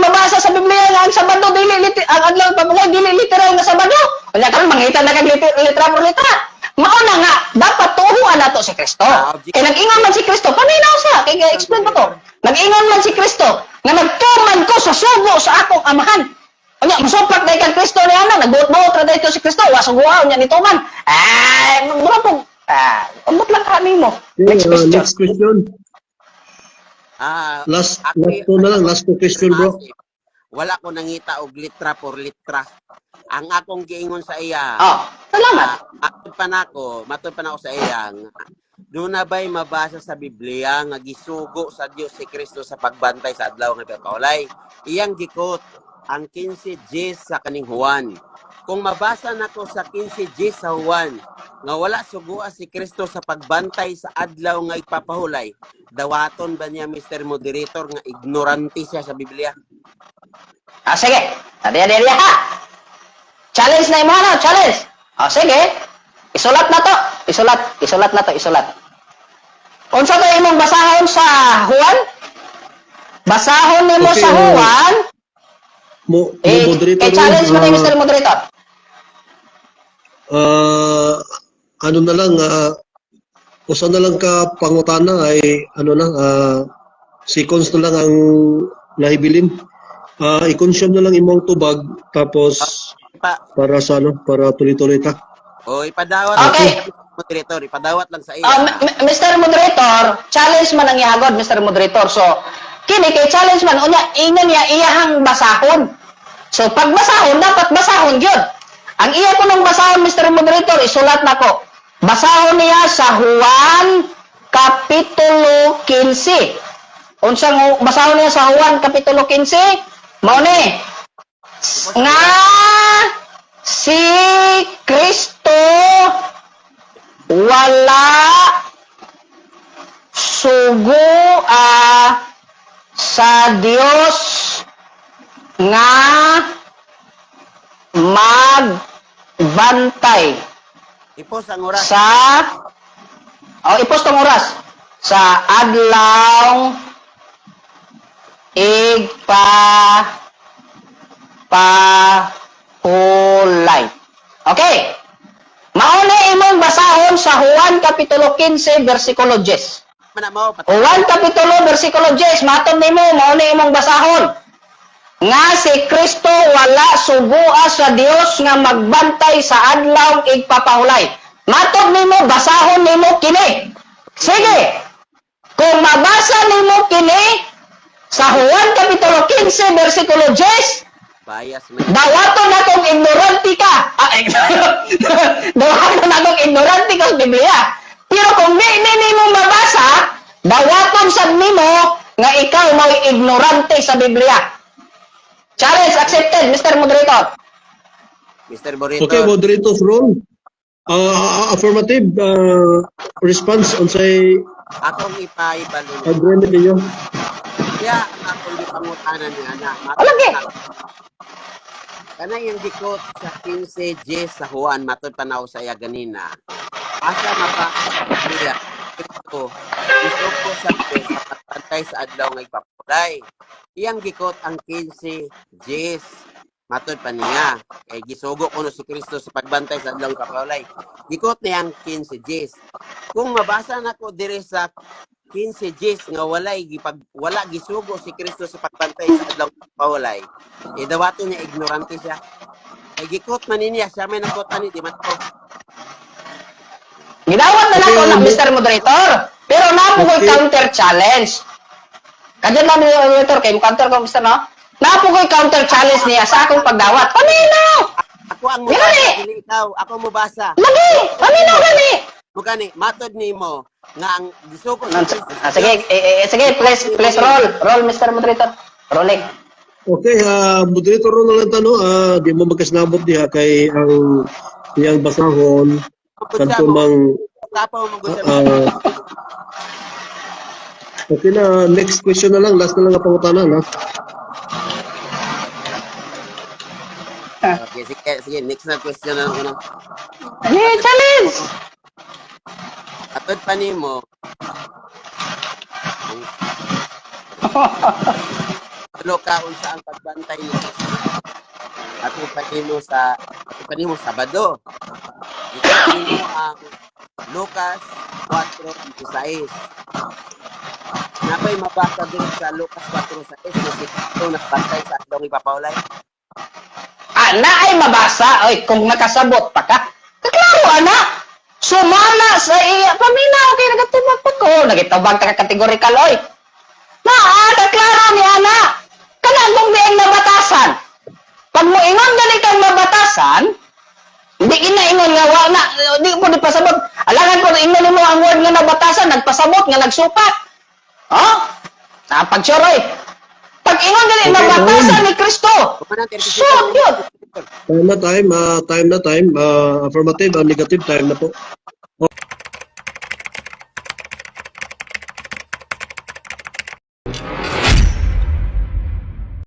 mabasa sa Biblia nga ang Sabado dili ang adlaw pamulay dili literal nga Sabado. Unya karon mangita na kag litra por litra. Mao na nga dapat tuhuan nato si Kristo. Ah, Kay nag-ingon man si Kristo, paminaw sa kay explain pa to. Nag-ingon man si Kristo nga nagtuman ko sa sugo sa akong Amahan. Unya, musupak na kang Kristo ni ana, nagbuot-buot ra dito si Kristo, wa suguha unya nituman. Ay, mura po. Ah, umot lang ka nimo. Okay, Next question. Next question. Ah, Last, actually, last two na lang. Last two question, bro. Maasim, wala ko nangita og litra por litra. Ang akong giingon sa iya, Oh, salamat. Ah, matud pa nako sa iya nga duna ba'y mabasa sa Biblia nga gisugo sa Dios si Kristo sa pagbantay sa adlaw nga ipapahulay? Iyang gi-quote ang 15 G sa kaning Juan. Kung mabasa nako sa 15 G sa Juan nga wala sugua si Kristo sa pagbantay sa adlaw nga ipapahulay, dawaton ba niya, Mr. Moderator, nga ignorante siya sa Biblia? Ah, sige. Adi, adi, adi, ha. Challenge na imo na, challenge. Ah, sige. Isulat na to. Isulat, isulat na to, isulat. Unsa to imong basahon sa Juan? Basahon nimo Okay, sa Juan. Mo, Eh, moderator, eh, challenge mo ni Mr. Moderator. Ano na lang, usa na lang ka pangutana ay ano na, seconds na lang ang nahibilin. I-consume na lang imong tubag tapos Pa, para sa ano, para tuloy-tuloy ta. O ipadawat Okay. moderator, ipadawat lang sa iya. Mr. Moderator, challenge man ang ihagod, Mr. Moderator. So, kini kay challenge man unya ingon niya iyahang basahon. So, pag basahon, dapat basahon gyud. Ang iya ko nung basahon, Mr. Moderator, isulat nako. Basahon niya sa Juan Kapitulo 15. Unsang basahon niya sa Juan Kapitulo 15? Mao ni nga si Kristo wala sugua sa Dios nga magbantay I-post ang oras. sa, oh, i-post ang oras, sa adlaw igpapahulay. Okay. Mao ni imong basahon sa Juan Kapitulo 15 versikulo 10. Mana mo, Juan Kapitulo versikulo 10, matod nimo mao ni imong basahon. Nga si Kristo wala sugua sa Dios nga magbantay sa adlaw igpapahulay. Matod nimo basahon nimo kini. Sige. Kung mabasa nimo kini sa Juan Kapitulo 15 versikulo 10, Bias man. dawaton akong ignorante ka. Ah, dawaton akong ignorante ka sa Biblia. Pero kung di ni nimo mabasa, dawaton sad nimo nga ikaw mo'y ignorante sa Biblia. Challenge accepted, Mr. Moderator. Mr. Borito. Okay, moderator's role. Affirmative response unsay Akong ipaibalo niya. agreement ninyo? Kaya ang akong gipangutanan niya na. Lagi. Kana yung gikot sa 15 J sa Juan, matod panaw sa iya ganina. Asa mabasa niya ito, isuko sa Diyos sa pagbantay sa adlaw nga ipapulay. Iyang gikot ang 15 Gs. Matod pa niya. Kay gisugo kuno si Kristo sa pagbantay sa adlaw ipapulay. Gikot niya ang 15 Gs. Kung mabasa nako diri sa 15 Gs nga walay gipag wala gisugo si Kristo sa pagbantay sa adlaw ipapulay. E dawato niya ignorante siya. Kay gikot man niya siya may nagkot ani di man ko. Gidawat na lang ko Okay, na, Mr. Moderator. Pero napo ko'y counter challenge. Kadyan lang, Mr. Moderator, kay mo counter ko, Mr. No? Napo ko'y counter challenge niya sa akong pagdawat. Paminaw! Ako ang Gani! mubasa, dili ikaw. Ako mubasa. Lagi! Paminaw gani! Mugani, matod nimo nga ang gisugo si Kristo. Ah, sige, sige, please, please roll. Roll, Mr. Moderator. Rolling. Okay, moderator role na lang tanong, di mo magkasnabot diha kay ang iyang basahon kadto mang Tapaw mo gud siya. Okay na, next question na lang, last na lang ang pangutana, no? Okay, sige, sige, next na question na lang ko na. Eh, challenge! Atod pa nimo. Tulo ka unsa ang pagbantay ni Kristo. Atod pa nimo sa atod pa nimo Sabado. Ito nimo ang Lucas 4:16. Napay mabasa din sa Lucas 4:16 na si Kristo nagbantay sa adlaw ipapaulay. Ah, na ay mabasa. Oy, kung nakasabot pa ka. Kaklaro, ana. Sumala sa iya. Paminaw kay nagatubag pa ko. Nagitubag ka kategorikal, oy. Na, kaklaro ni ana. Kana kung dieng nabatasan. Pag mo ingon dali kang mabatasan, hindi ginaingon nga wa na, di mo di pasabot. Alangan ko ingon nimo ang word nga nabatasan, nagpasabot nga nagsupat. Oh? Napag-sure, oy. Pag ingon dali nabatasan ni Kristo, Kumanan, 36 Sure, yun. Time na time, time na time, affirmative, negative, time na po.